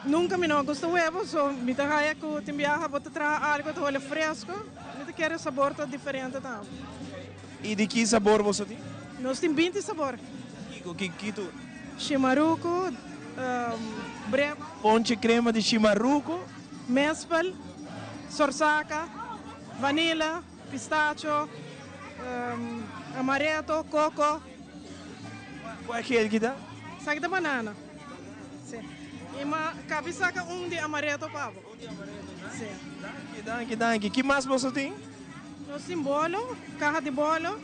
Nunca mi no a gusta webo, so mi ta haya cu tin biaha bo ta traha algo ta hole fresco, mi ta kere sabor ta diferente tambe. Y di ki sabor boso tin? Nos tin binti sabor. Kico? Ki ki tur? Shimaruco, breba. Ponche crema di shimaruco. Mespel, sorsaca, vanilla, pistacho, amaretto, coco. Cua gel ki ta? Esaki ta banana. Sí. I ma kabi saka un di amaretto pa bo. Un di amaretto, danki. Sí. Danki, danki, danki. Ki mas boso tin? Nos tin bolo, kaha di bolo,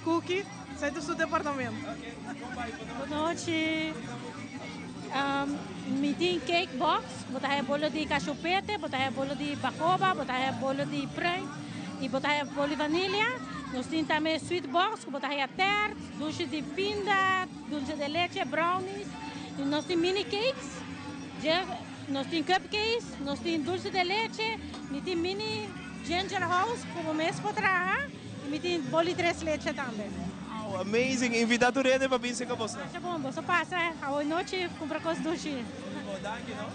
kuki, esei ta su departamento. Ok, kon bai bo nochi? Bo nochi. Mi tin cake box, bo ta haya bolo di kashupete, bo ta haya bolo di bakoba, bo ta haya bolo di pruim i bo ta haya bolo di vanilia. Nos tin tambe sweet box ku bo ta haya tèrt, dulce di pinda, Dulce de leche, brownies, y nos tin mini cakes, nos tin cupcakes, nos tin dulce de leche, mi tin mini ginger house cu bo mes por traha y mi tin boli tres leche tambe. Wow, amazing! Invita tur hende pa bin seca boso. Masha bon, boso pasa awe nochi cumpra cos dushi. Bon, danki no.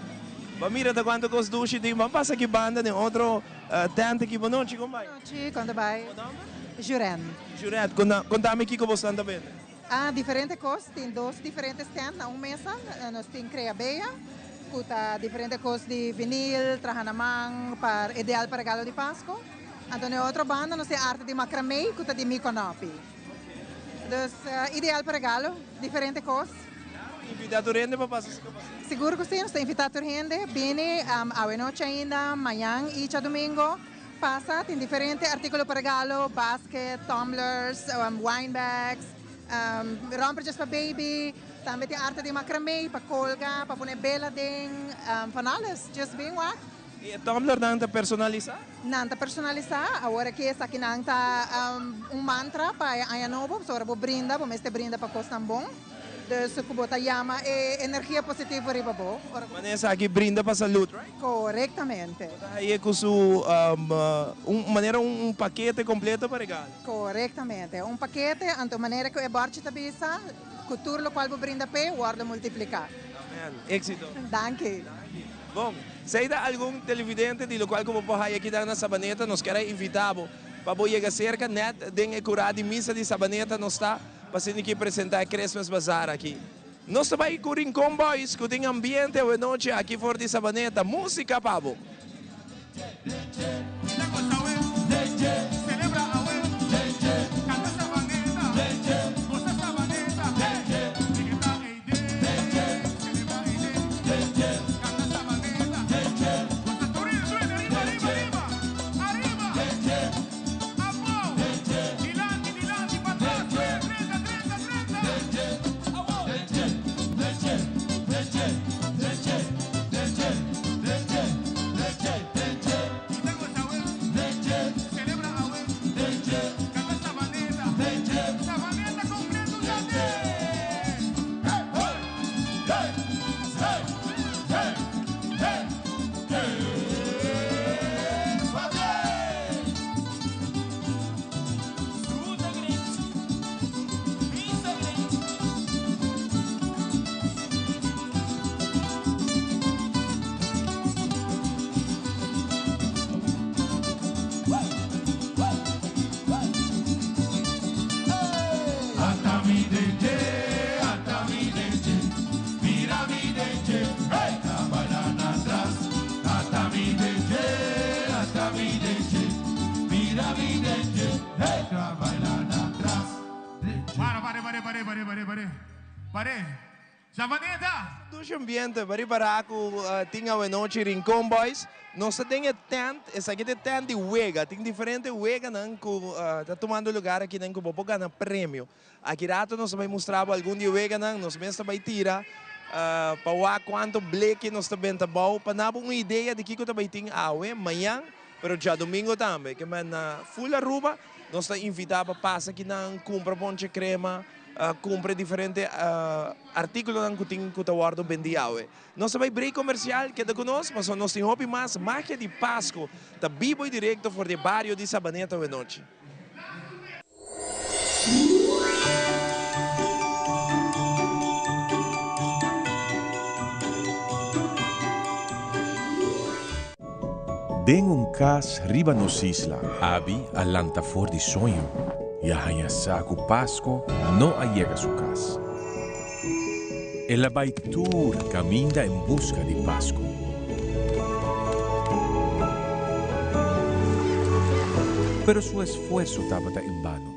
Bo mira ta cuanto cos dushi tin. Ban pasa aki banda den otro tent aki. Bon nochi, con bai? Bon nochi, con ta bai? Bo nomber? Juret. Juret, contami kico boso ta bende. A diferente kos, tin dos diferente stand na un mesa. Nos tin Crea Bella, ku ta diferente kos di vinil, traha na man, pa ideal pa regalo di Pasco. Anto na e otro banda nos tin arte di macramé, ku ta di mi konopi. Dus ideal pa regalo, diferente kos. Invita tur hende pa pasa si pasa. Sigur ku si, nos ta invita tur hende bini awe nochi ainda, mañan i djadumingo. Pasa, tin diferente artíkulo pa regalo, basket, tumblers, wine bags, rompertjes pa baby, tambe tin arte di macramé pa colga, pa pone bela den, van alles, just bin wak. I e tumblernan ta personalisá? Nan ta personalisá, awor aki esakinan ta un mantra pa e aña nobo, pasobra bo brinda, bo mester brinda pa kosnan bon. Dus ku bo ta yama e energia positivo riba bo. Ora ku. Manera esaki brinda pa salud, right? Korektamente. Bo ta haye ku su un manera un pakete kompleto pa regalo. Korektamente. Un pakete, anto manera ku e bòrchi ta bisa, ku tur lokual bo brinda p'e, wòrdu multipliká. Amen. Éksito. Danki. Bon, si ta algun televidente di lokual ku bo por haya kinan na Sabaneta, nos kier a invitá bo pa bo yega serka nèt den e kurá di misa di Sabaneta nos ta pa asina ki presentá e Christmas Bazaar aki. Nos ta bai ku Rincon Boys ku tin ambiente awenochi aki for di Sabaneta. Músika pa bo! Dushi ambiente pa ripará ku tin awenochi Rincon Boys. Nos ta den e tent, esaki ta e tent di wega. Tin diferente weganan ku ta tumando lugar akinan ku bo por gana premio. Aki rato nos ta bai mustra bo algun di e weganan. Nos mes ta bai tira pa wak kuantu bleki nos ta benta bou pa na bo un idea di kiko ta bai tin awe, mañan, pero djadumingo tambe. Ke men na full Aruba nos ta invita pa pasa akinan, kumpra ponche krema, kumpra e diferente artíkulonan ku tin ku ta wòrdu bendí awe. Nos ta bai break komersial, keda ku nos pasobra nos tin hopi mas magia di Pasku ta bibo i direkto for di e bario di Sabaneta awenochi. Den un kas riba nos isla. Abi a lanta for di soño i a haña sa ku Pasko no a yega su kas. El a bai tur kaminda en buska di Pasko. Pero su esfuerso tabata en bano.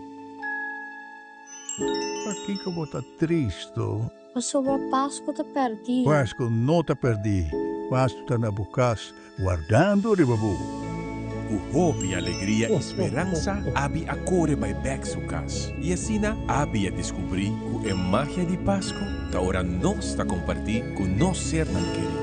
Pakiko bo ta tristo? Pasobra Pasku ta pèrdí. Pasku no ta pèrdí. Pasku ta na bo kas, wardando riba bo. Ku hopi alegria i speransa, Abi a kore bai bèk su kas. I asina Abi a deskubrí ku e magia di Pasku ta ora nos ta kompartí ku nos sernan kerí.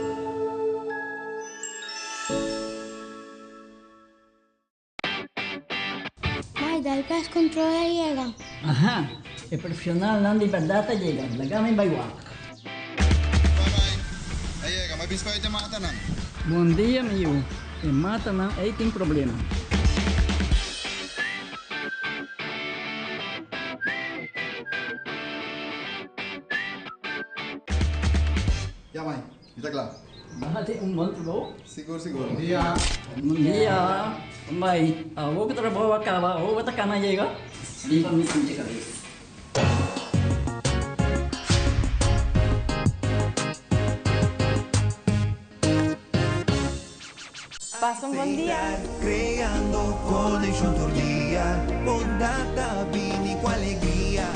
Mai, dal pest control a yega. Aha, e profesionalnan di berdad a yega, laga mi bai wak. Bye bye, a yega, mi biscoit e matanan. Bon dia mi yu, e matanan ei tin problema. Ya mai, mi ta kla. Bo hasi un bon trabou. Sigur sigur. Bon dia. Bon dia. Bai, awor ku trabou a kaba, awor bo ta kana yega? Bin pa mi sinti kabes. Pasa un bon dia. Creando conexion tur dia, bondad ta bini cu alegria.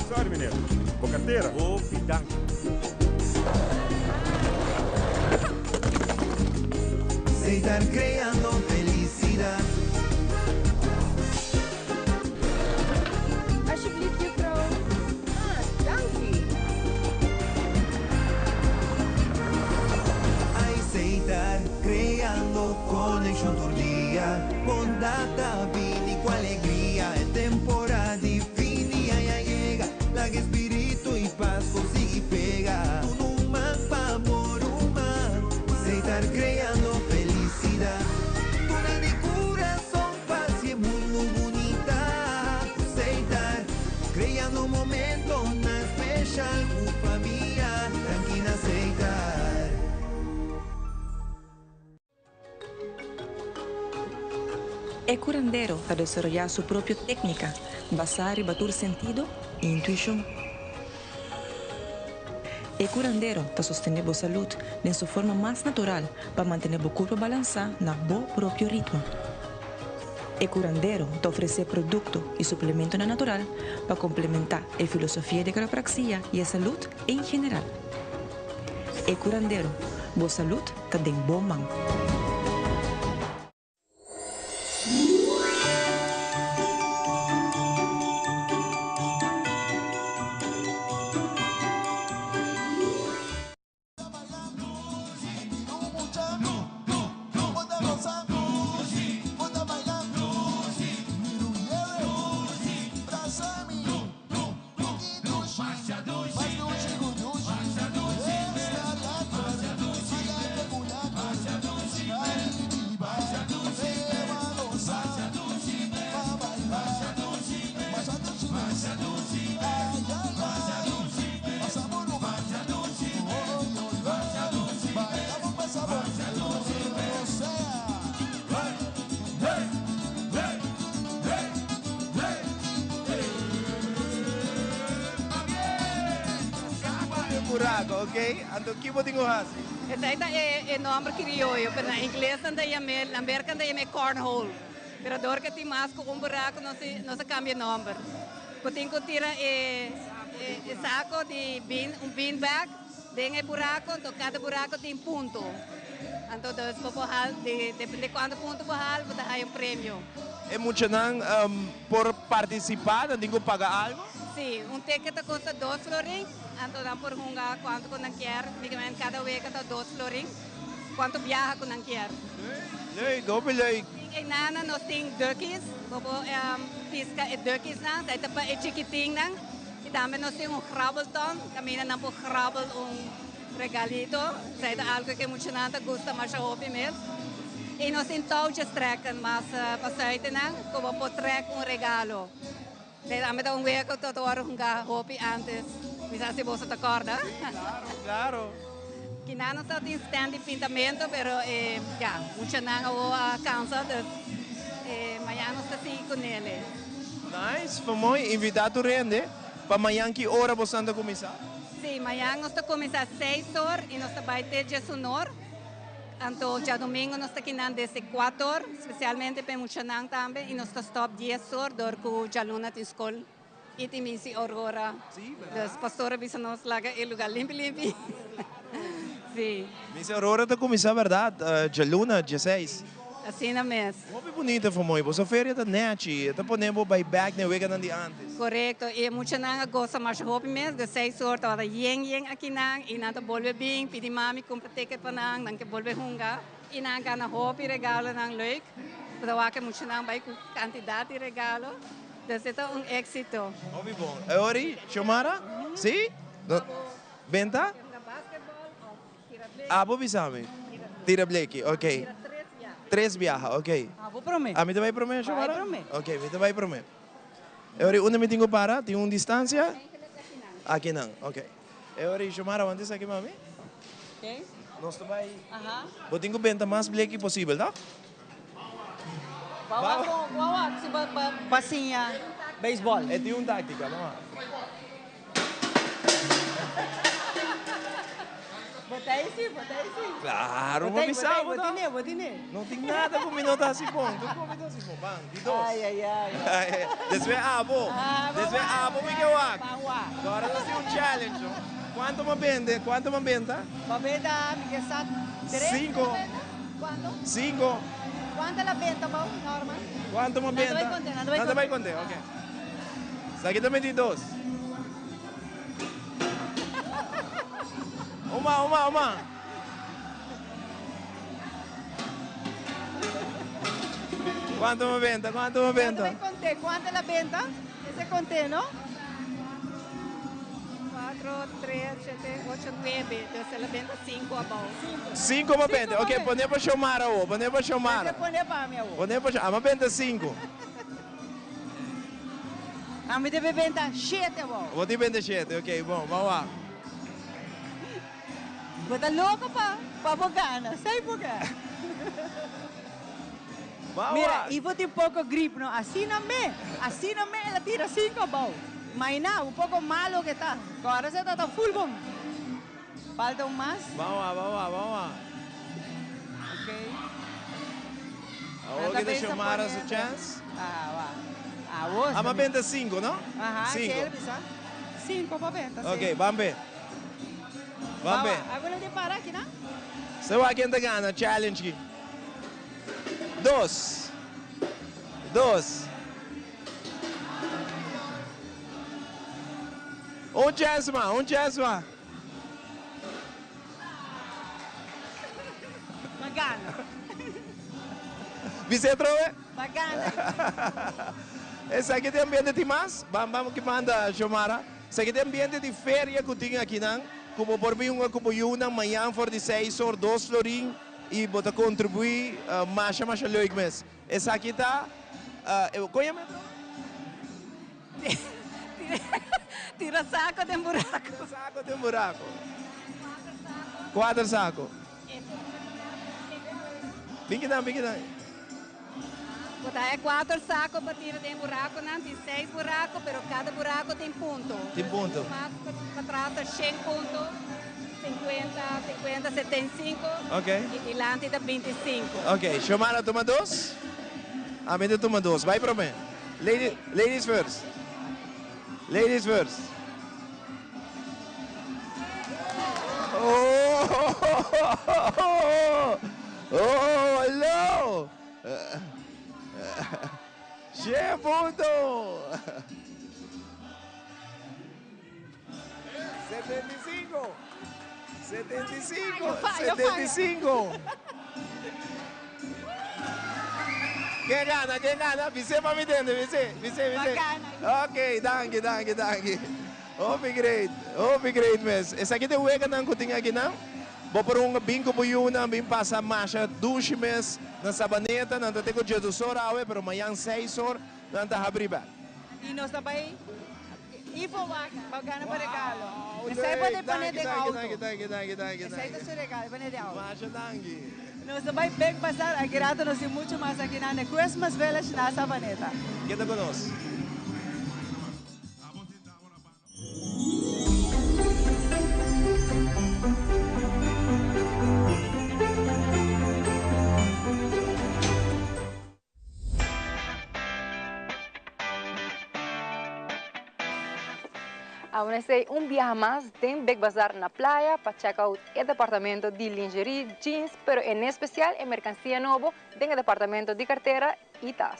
Sorry meneer, bo cartera. Hopi danki. Seitar creando felicidad. Alsjeblieft juffrouw. Ah, danki. Aceitar, creando conexion tur dia. Bondad ta bini cu alegria. E temporada di fin di aña yega. Laga e spiritu y. special cu famia, danki na Setar. E curandero ta desaroyá su propio técnica basá riba tur sentido i intuishon. E curandero ta sostené bo salud den su forma mas natural pa mantené bo curpa balansá na bo propio ritmo. E curandero ta ofresé producto i suplementonan natural pa complementá e filosofia di quiropraxia i e salud en general. E curandero, bo salud ta den bo man. Buraco, ok? Anto ki bo tin ku hasi? Esei ta e nomber krioyo, pero na ingles nan ta yam'é, na Merka nan ta yam'é cornhole. Pero dor ke tin mas ku un buraco nos nos a kambia e nomber. Bo tin ku tira e e sako di bean, un bean bag den e buraco, anto kada buraco tin punto. Anto dus bo por hal, depende kuantu punto bo hal, bo ta haya un premio. E muchanan por partisipá, nan tin ku paga algu? Sí, un ticket ta kosta dos florin, anto nan por hunga kuantu ku nan kier, únikamente kada wega ta dos florin, kuantu biaha ku nan kier. Leuk, hopi leuk. Tin einana nos tin duckies, bo por piska e duckiesnan, esei ta pa e chikitinnan, i tambe nos tin un grabbelton, kaminda nan por grabbel un regalito, esei ta algu ku e muchanan ta gusta masha hopi mes. I nos tin touwtjestrekken, mas pa suitennan ku bo por trek un regalo. Esei tambe ta un wega ku ta wòrdu hungá hopi ántes. Mi sa si boso ta kòrda. Sí, klaro, klaro. Kinan nos tabatin stand di pintamentu, pero e ya, muchanan awor a kansa, dus e mañan nos ta sigui ku nele. Nice, Famoy, invitá tur hende pa mañan ki ora boso ta kuminsá? Sí, mañan nos ta kuminsá seis or i nos ta bai te diesunor. Anto djadumingu nos ta kinan desde kuator, spesialmente pa e muchanan tambe, i nos ta stòp dies or dor ku djaluna tin skol i tin misi Aurora. Dus pastor a bisa nos laga e lugá limpi limpi. Sí. Misi Aurora ta kuminsá bèrdat djaluna dieseis. Asina mes. Hopi bunita Famoy, boso feria ta nechi, e ta pone bo bai bek na e weganan di antes. Korekto, i e muchanan a gosa masha hopi mes, de seis or tabata yen yen akinan i nan ta bolbe bin pidi mami kumpra ticket pa nan, nan ke bolbe hunga i nan a gana hopi regalonan leuk, bo ta wak e muchanan bai ku kantidat di regalo, dus e ta un éksito. Hopi bon. E ora ei, Xiomara? Si? Benta? Abo bisa mi. Tira bleki, ok. Tres biaha, ok. Abo prome. Ami ta bai prome, Xiomara? Bai prome. Ok, mi ta bai prome. E ora ei unda mi tin ku para? Tin un distansia? Akinan, ok. E ora ei, Xiomara, wanta esaki mami. Ok. Nos ta bai. Aha. Bo tin ku benta mas bleki posibel, ta? Wawa kon, wawa si ba ba ba siña beisbòl. E tin un táktika, no? Bo ta ei si, bo ta ei si. Claro, bo bisa bo ta. Bo tine, bo tine. No tin nada ku mi no ta hasi bon. Tur ku mi ta hasi bon. Ban, di dos. Ai, ai, ai. Despues abo. Despues abo mi ke wak. Ban wak. Ahora nos tin un challenge, no? Kuantu bo bende? Kuantu bo benta? Bo benta, mi ke sa tres. Cinco. Cuanto? Cinco. Cuanto la benta bou, Norman? Cuanto mo benta? Nan ta bai conte, nan ta bai conte. Nan ta bai conte, ok. Esaki ta meti dos. Uma, uma, uma. Cuanto mo benta? Cuanto mo benta? Nan ta bai conte, cuanto la benta? Ese conte, no? Cuatro, tres, shete, ocho, nuebe. Dus el a benta cinco abou. Cinco pa benta. Ok, pone pa Xiomara awo. Pone pa Xiomara. Pone pa mi awo. Pone pa Xiomara. Ama benta cinco. Ami debe benta shete abou. Bo tin benta shete, ok, bon, ban wak. Bo ta loko pa pa bo gana, sai bo gana. Ban Mira, wak. Ivo tin poko grip no, asina me, asina me el a tira sinku abou. Maina, un poko malo ke ta, kòrda se ta ta full bon. Falta un mas. Ban wak, ban wak, ban wak. Ok. Awor ki ta Xiomara su chance. Ah, wak. Awor. Ama benta cinco, no? Aha, Cinco. si el bisa. Cinco pa benta, si. Ok, ban be. Ban be. Awor lo di para aki, no? Se wak ken ta gana challenge ki. Dos. Dos. Un chance mas, un chance mas. Bagana. Bis'é atrobe? Bagana. Esaki ta e ambiente tin mas? Ban ban ki manda Xiomara. Esaki ta e ambiente di feria ku tin akinan ku bo por bin hunga ku bo yunan mañan for di seis or dos florin i bo ta kontribuí masha masha leuk mes. Esaki ta kon yama e atrobe? Tira saco den buraco. Tira saco den buraco. Cuater saco. Bin kinan, bin kinan. Bo ta haya cuater saco pa tira den buraconan. Tin seis buraco, pero cada buraco tin punto. Tin punto. Mas patras ta shen punto, cincuenta, cincuenta, 75. Ok. Y dilanti ta 25. Ok, Xiomara tuma dos. Ami ta tuma dos. Bai prome. Lady, ladies first. Ladies first. Oh, oh, hello. Shen punto. 75. 75. 75. Ken gana? Ken gana? Bis'é pa mi tende, bis'é, bis'é, bis'é. Ok, danki, danki, danki. Hopi great, hopi great mes. Esaki ta e weganan ku tin akinan. Bo por hunga bin ku bo yunan, bin pasa masha dushi mes na Sabaneta. Nan ta te ku djesdos or awe, pero mañan seis or nan ta habri bek. I nos ta bai Ivo wak pa gana pa regalo. Esei bo ta pone den auto. Danki, danki, danki, danki, Esei ta su regalo, pone den auto. Masha danki. Nos ta bai bek pasar aki rato nos tin mucho mas aki na The Christmas Village na Savaneta. Keda ku nos. Aun esei un biaha mas den Big Bazar na Playa pa check out e departamento di lingerie, jeans, pero en especial e mercancia nobo den e departamento di cartera y tas.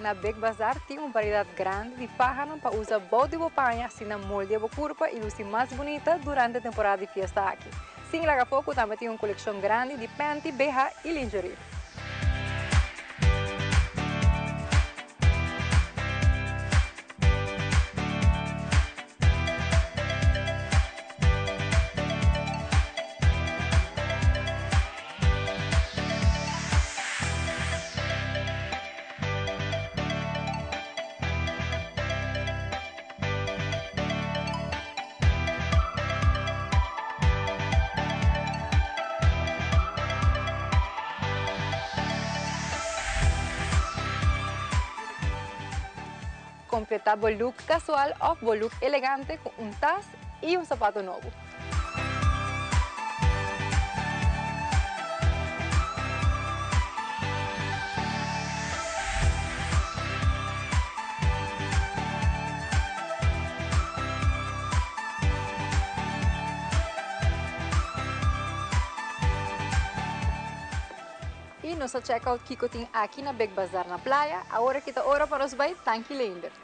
Na Big Bazar tin un variedad grandi di fahanan pa usa bou di bo paña asina moldia bo curpa y luci mas bunita durante temporada di fiesta aki. Sin laga afó cu tambe tin un coleccion grandi di panty, BH y lingerie. Completa bo look casual of bo look elegante cu un tas y un zapato nobo. Y nos a check out kico tin aki na Big Bazar na Playa. Awor aki ta ora pa nos bay Tanki Leendert.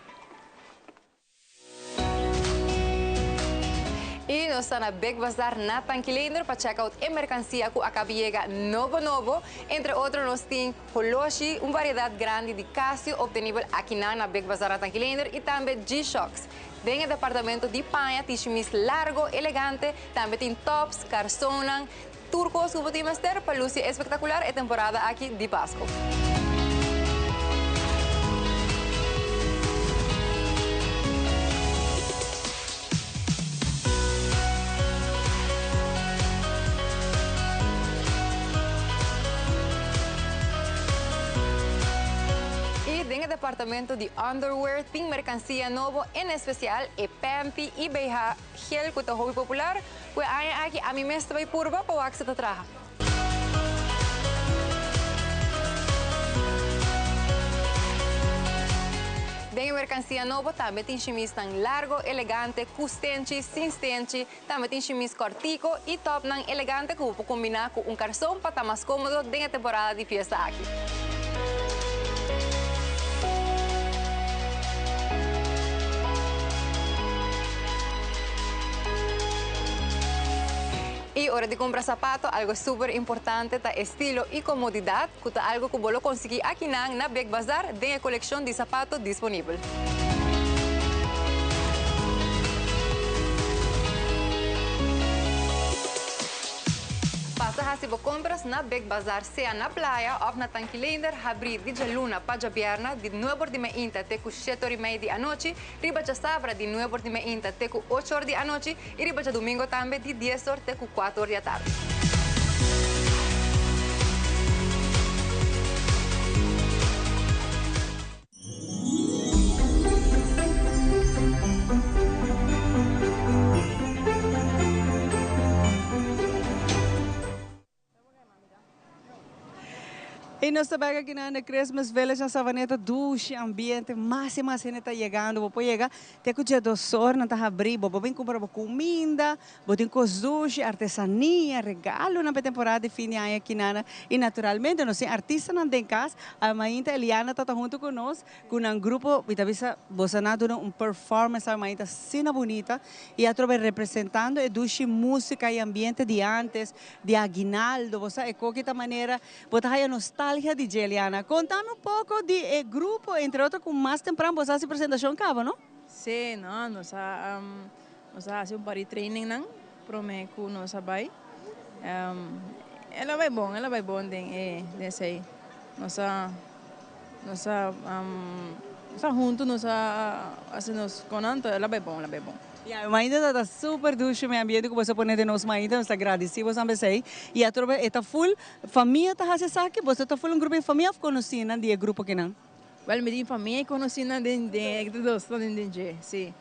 Y nos ta na Big Bazaar na Tanki Leendert pa check out e mercancia cu a caba yega nobo nobo. Entre otro nos tin holoshi, un variedad grandi di Casio obtenibel akinan na Big Bazaar na Tanki Leendert y tambe G-Shocks. Den e departamento di paña tin shimis largo, elegante, tambe tin tops, carsonnan, tur cos cu bo tin mester pa luci espectacular e temporada aki di Pasco. Y den e departamento di underwear tin mercancia nobo, en especial e panty y BH gel cu ta hopi popular. Cu e aña aki ami mes ta bay purba pa wak si ta traha. Den e mercancia nobo tambe tin shimisnan largo, elegante, cu stenchi, sin stenchi, tambe tin shimis cortico y topnan elegante cu bo por combina cu un carson pa ta mas comodo den e temporada di fiesta aki. Y ora di cumpra sapato, algo super importante ta estilo y comodidad, cu ta algo cu bo lo consigui akinan na Big Bazaar den e coleccion di sapato disponibel. Pasa haci bo compras na Big Bazaar sea na Playa of na Tanki Leendert habri di djaluna pa djabierna di nuebor di meinta te cu shete or y mei di anochi, riba djasabra di nuebor di meinta te cu ocho or di anochi y riba djadumingo tambe di dies or te cu cuatro or di atardi. Y nos ta bek aki na Christmas Village na Savaneta, dushi ambiente, mas y mas hende ta yegando, bo por yega te cu dje or nan ta habri, bo por bin cumpra bo cuminda, Bo tin kos dushi, artesania, regalonan pa e temporada di fin di aña kinana y naturalmente nos tin artistanan den cas. Almainta Eliana ta ta hunto cu nos cu nan grupo, mi ta bisa boso nan a duna un performance almainta asina bunita y atrobe representando e dushi musica y ambiente di antes, di aguinaldo, bo sa e koki ta manera bo ta haya nostalgia di dje Eliana. Contami un poco di e grupo, entre otro cu mas tempran boso a haci presentacion caba no? Sí, no, nos a. Nos a hasi un par di trainingnan prome ku nos a bai. El a bai bon, el a bai bon den e den esei. Nos a nos a nos a huntu nos a hasi nos konan, el a bai bon, el a bai bon. Ya, mainta ta ta super dushi mi ambiente ku boso a pone den nos mainta, nos ta gradisi boso esei. I atrobe e ta full famia ta hasi esaki? Boso ta full un grupo di famia of konosinan di e grupo kinan? Wèl mi tin famia i konosinan den den e dos ta den dje, si.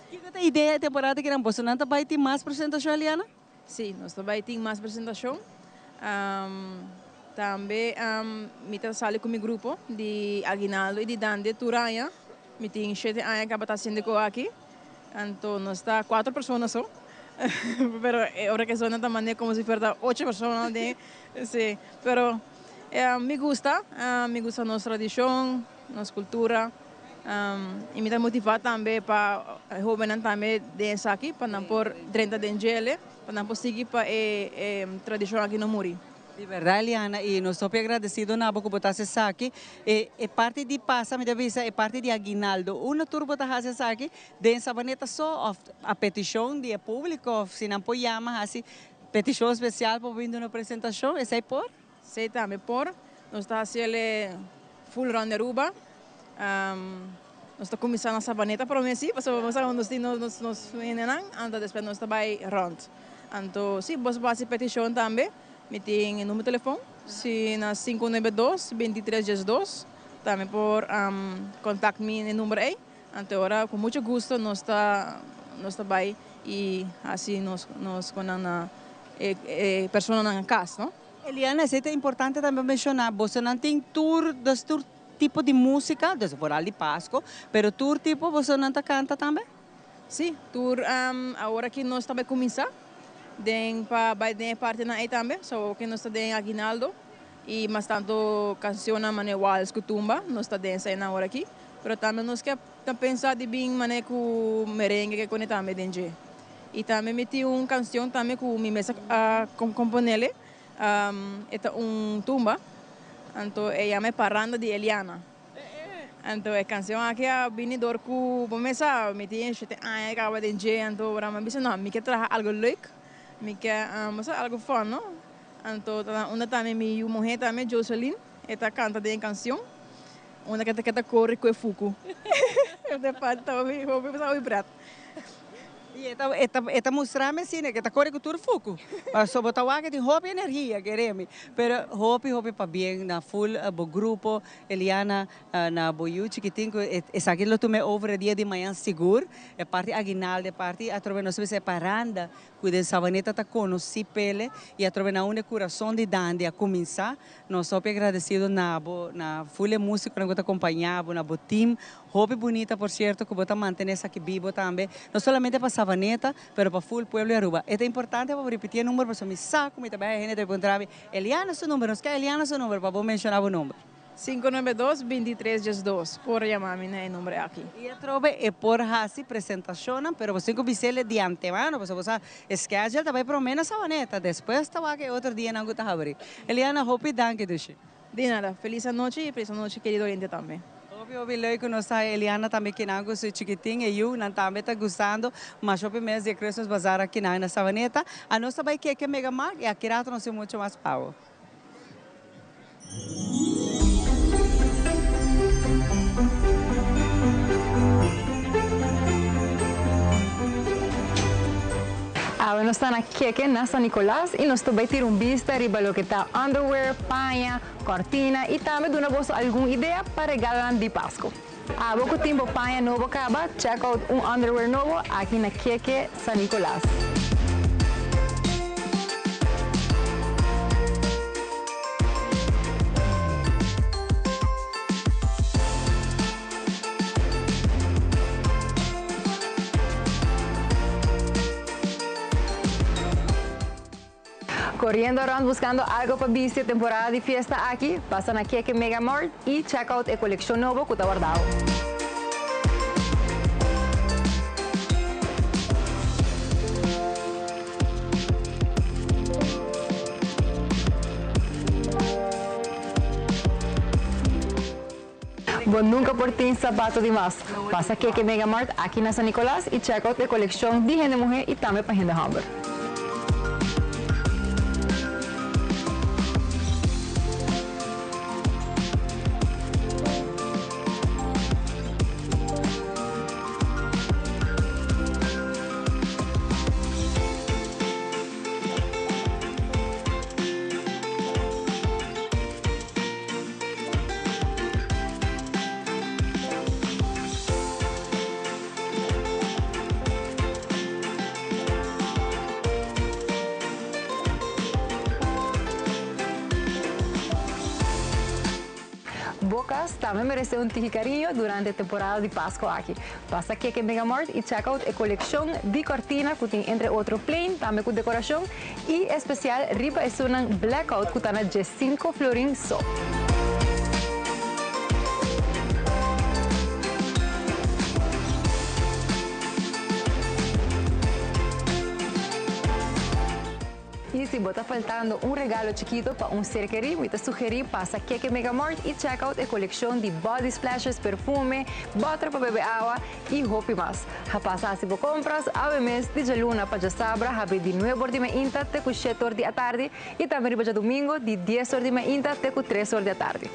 Kiko ta idea e temporada kinan boso nan ta bai tin mas presentashon Eliana? Si, nos ta bai tin mas presentashon. Tambe mi ta sali ku mi grupo di Aguinaldo i di Dande tur aña. Mi tin shete aña kaba ta hasiendo e ko aki. Anto nos ta kuater persona so. Pero e ora ke sona ta manera komo si fuera ta ocho persona den. Si, pero mi gusta, mi gusta nos tradishon, nos kultura. Y mi ta motiva tambe pa e hobennan tambe den esaki pa nan por drenta den djele, pa nan por sigui pa e tradicion aki no muri. Di berdad Eliana y nos hopi agradecido na bo cu bo ta haci esaki. E e parti di pasa mi ta bisa e parti di aguinaldo unda tur bo ta haci esaki den Sabaneta so of a peticion di e publico of si nan por yama haci peticion especial pa bo bin duna presentacion esey por? Esey tambe por. Nos ta haci el full rond di Aruba. Nos ta cuminsa na Sabaneta prome si, pasobra bo sa nos tin nos nos hendenan, anto despues nos ta bay rond. Anto si bo por haci peticion tambe, mi tin e numero telefon, si na sinku nuebe dos, bintitres diesdos, tambe por contact mi na e numero ey. Anto e ora cu mucho gusto nos ta nos ta bay y haci nos nos con nan na e e personanan na cas, no. Eliana, esei ta importante tambe menshoná, bosonan tin tur, dus tur tipo di músika, dus vooral di Pasko, pero tur tipo bosonan ta kanta tambe? Sí, tur, awor aki nos ta bai kuminsá den pa bai den e partinan ei tambe, so awor ki nos ta den Aguinaldo i mas tantu kansionnan manera wals ku tumba nos ta den eseinan awor aki, pero tambe nos ke ta pensa di bin manera ku merengue ke kone tambe den dje. Y tambe mi tin un cancion tambe cu mi mes a componele, e ta un tumba, anto e yama e Parranda di Eliana. Anto e cancion aki a bini door cu bo mes sa mi tin shete aña caba den dje, anto ora mi a bisa no mi ke traha algo leuk, mi ke bo sa algo fun no, anto ta unda tambe mi yu muhe tambe Joseline e ta canta den e cancion. Unda ke ta ke ta kore ku e fuku. E ta falta hopi hopi hopi pret. I e ta e ta e ta mustra mi asina ke ta kore ku tur fuku. Pasobra bo ta wak e tin hopi energia kere mi. Pero hopi hopi pabien na ful bo grupo Eliana na bo yu chikitin ku esaki lo tuma e over e dia di mañan sigur. E parti aguinaldo e parti atrobe nos ta bisa e paranda ku den Savaneta ta konosí pele i atrobe na unda e kurason di Dande a kuminsá. Nos hopi agradecido na bo, na full e musiconan cu ta acompaña bo, na bo team. Hopi bunita por cierto cu bo ta mantene esaki bibo tambe, no solamente pa Savaneta, pero pa full pueblo di Aruba. E ta importante pa bo ripiti e number pasobra mi sa cu mi ta bay hende ta puntra mi, Eliana su number, nos ke Eliana su number pa bo menciona bo number. 592 23 diesdos por yama mi na e number aki. Y atrobe e por haci presentacionnan, pero bo tin cu bisele di antemano, pasobra bo sa e schedule ta bay prome na Savaneta, despues ta wak e otro dianan cu ta habri. Eliana, hopi danki dushi. Di nada. Feliz anochi y feliz anochi querido oyente tambe. Hopi hopi leuk cu nos ta Eliana tambe kinan cu su chikitin e yu nan tambe ta gustando mas hopi mes di e Christmas Bazaar akinan na Savaneta. Anos ta bay keke Mega Mart y aki rato nos tin mucho mas pago. Awe nos ta na Keke na San Nicolas y nos ta bay tira un bista riba loke ta underwear, paña, cortina y tambe duna boso algun idea pa regalonan di Pasco. Abo cu tin bo paña nobo caba, check out un underwear nobo aki na Keke San Nicolas. Coriendo rond buscando algo pa bisti e temporada di fiesta aki? Pasa na Keke Mega Mart y check out e coleccion nobo cu ta wardao. Bo nunca por tin sapato di mas. Pasa Keke Mega Mart aki na San Nicolas y check out e coleccion di hende muhe y tambe pa hende homber. Bo cas tambe merece un tiki cariño durante e temporada di Pasco aki. Pasa Keke Mega Mart y check out e coleccion di cortina cu tin entre otro plain, tambe cu decoracion y especial riba esunnan blackout cu ta na djescinco florin so. Y si bo ta faltando un regalo chikito pa un ser kerí, mi ta sugerí pasa Keke Mega Mart y check out e coleccion di body splashes, perfume, boter pa bebe awa y hopi mas. Ha pasa haci bo compras awe mes di djaluna pa djasabra habri di nuebe or di mainta te cu shete or di atardi y tambe riba djadumingo di dies or di mainta te cu tres or di atardi.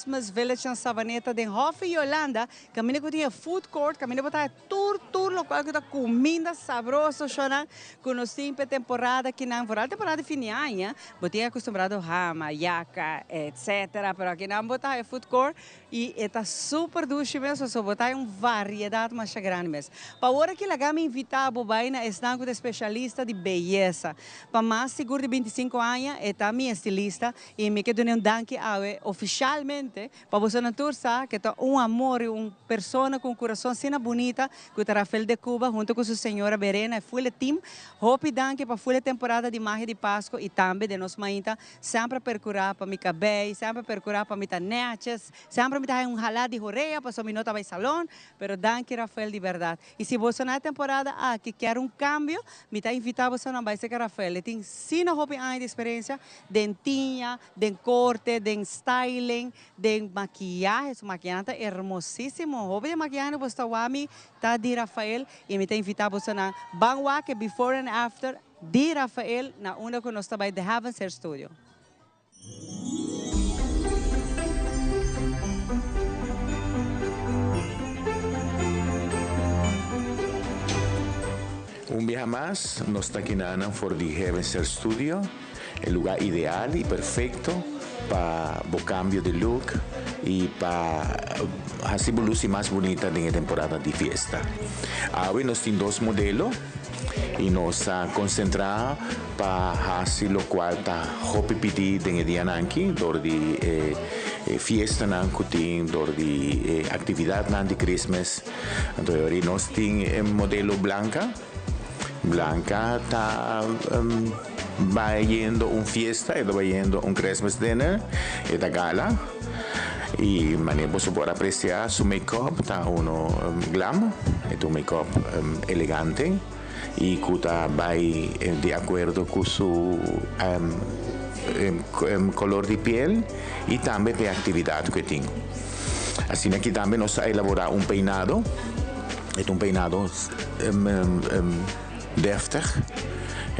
Christmas Village na Savaneta den Hofi Yolanda, caminda cu tin e food court, caminda bo ta haya tur tur locual cu ta cuminda sabroso shonan cu nos tin p'e temporada akinan, vooral temporada di fin di aña, bo tin acostumbrado hama, yaca, etc. Pero akinan bo ta haya food court y e ta super dushi mes pasobra bo ta haya un variedad masha grandi mes. Pa awor aki laga mi invita bo bay na esnan cu ta especialista di beyesa. Pa mas sigur di bintisinco aña e ta mi estilista y mi ke duna un danki awe oficialmente Pa bosonan tur sa ke ta un amor y un persona cu un curason asina bunita cu ta Rafael de Cuba hunto cu su señora Berena y full e team. Hopi danki pa full e temporada di Magia di Pasco y tambe den nos mainta semper a percura pa mi cabey, semper a percura pa mi ta netjes, semper mi ta haya un hala di horea pasobra mi no ta bay salon, pero danki Rafael di berdad. Y si boso na e temporada aki kier un cambio, mi ta invita bosonan bay cerca Rafael. E tin sino hopi aña di experiencia den tiña, Den corte, den styling, den makiyahe, su makiyahe ta hermosisimo. Hopi den makiyahe ku boso ta wak mi ta di Rafael y mi ta invita bosonan ban wak e before and after di Rafael na unda ku nos ta bai The Heavens Hair Studio. Un biaha mas nos ta kinanan for di Heavens Hair Studio. E lugar ideal y perfecto pa bo cambio di look y pa haci bo luci mas bunita den e temporada di fiesta. Awe nos tin dos modelo y nos a concentra pa haci locual ta hopi pidi den e dianan aki door di e fiestanan cu tin, door di e actividadnan di Christmas. Anto e ora nos tin e modelo Blanca. Blanca ta bayendo un fiesta, e ta bayendo un Christmas dinner, e ta gala y manera boso por aprecia su make-up ta uno glam, e ta un make-up elegante y cu ta bay di acuerdo cu su color di piel y tambe p'e actividad cu e tin. Asina aki tambe nos a elabora un peinado. E ta un peinado deftig,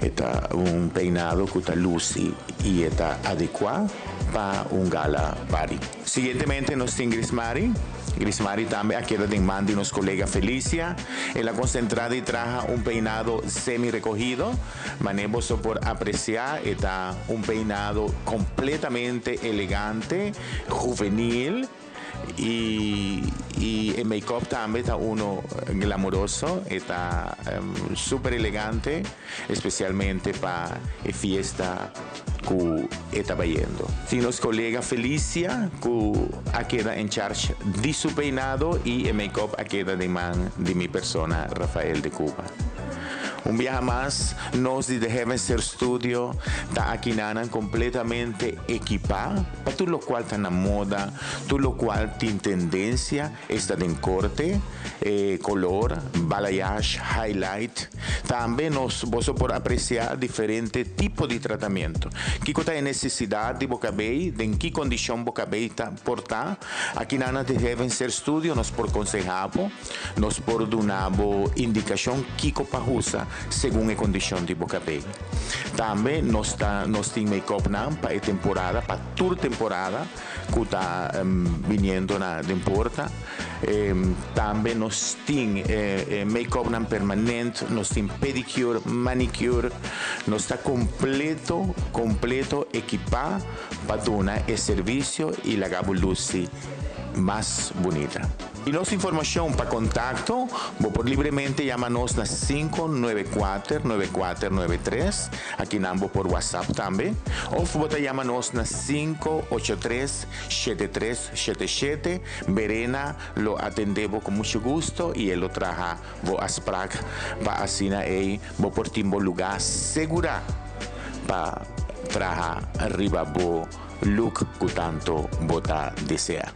e ta un peinado ku ta lusi i e ta adekuá pa un gala party. Siguientemente nos tin Grismary. Grismary tambe a keda den man di nos kolega Felicia. El a konsentrá di traha un peinado semi rekohido. Manera boso por apresiá e ta un peinado kompletamente elegante, huvenil. Y y e make-up tambe ta uno glamoroso, e ta super elegante, especialmente pa e fiesta cu e ta bayendo. Tin nos colega Felicia cu a keda en charge di su peinado y e make-up a keda den man di mi persona Rafael de Cuba. Un biaha mas nos di The Heavens Hair Studio ta akinanan completamente ekipa pa tur locual ta na moda, tur locual tin tendencia, esta den corte, e color, balayage, highlight. Tambe nos boso por aprecia diferente tipo di tratamiento. Kico ta e necesidad di bo cabey, den ki condicion bo cabey ta por ta, akinan na The Heavens Hair Studio nos por conseha bo. Nos por duna bo indikashon kiko pa husa segun e kondishon di bo kabei. Tambe nos ta nos tin make-upnan pa e temporada, pa tur temporada ku ta biniendo na den porta. Tambe nos tin make-upnan permanent, nos tin pedicure, manicure. Nos ta kompleto, kompleto ekipá pa duna e servisio i laga bo lusi mas bunita. Y nos informacion pa contacto, bo por libremente yama nos na 594 9493, akinan bo por WhatsApp tambe, of bo ta yama nos na 583 7377, Berena lo atende bo cu mucho gusto y e lo traha bo afspraak pa asina ey bo por tin bo lugar segura pa traha riba bo look cu tanto bo ta desea.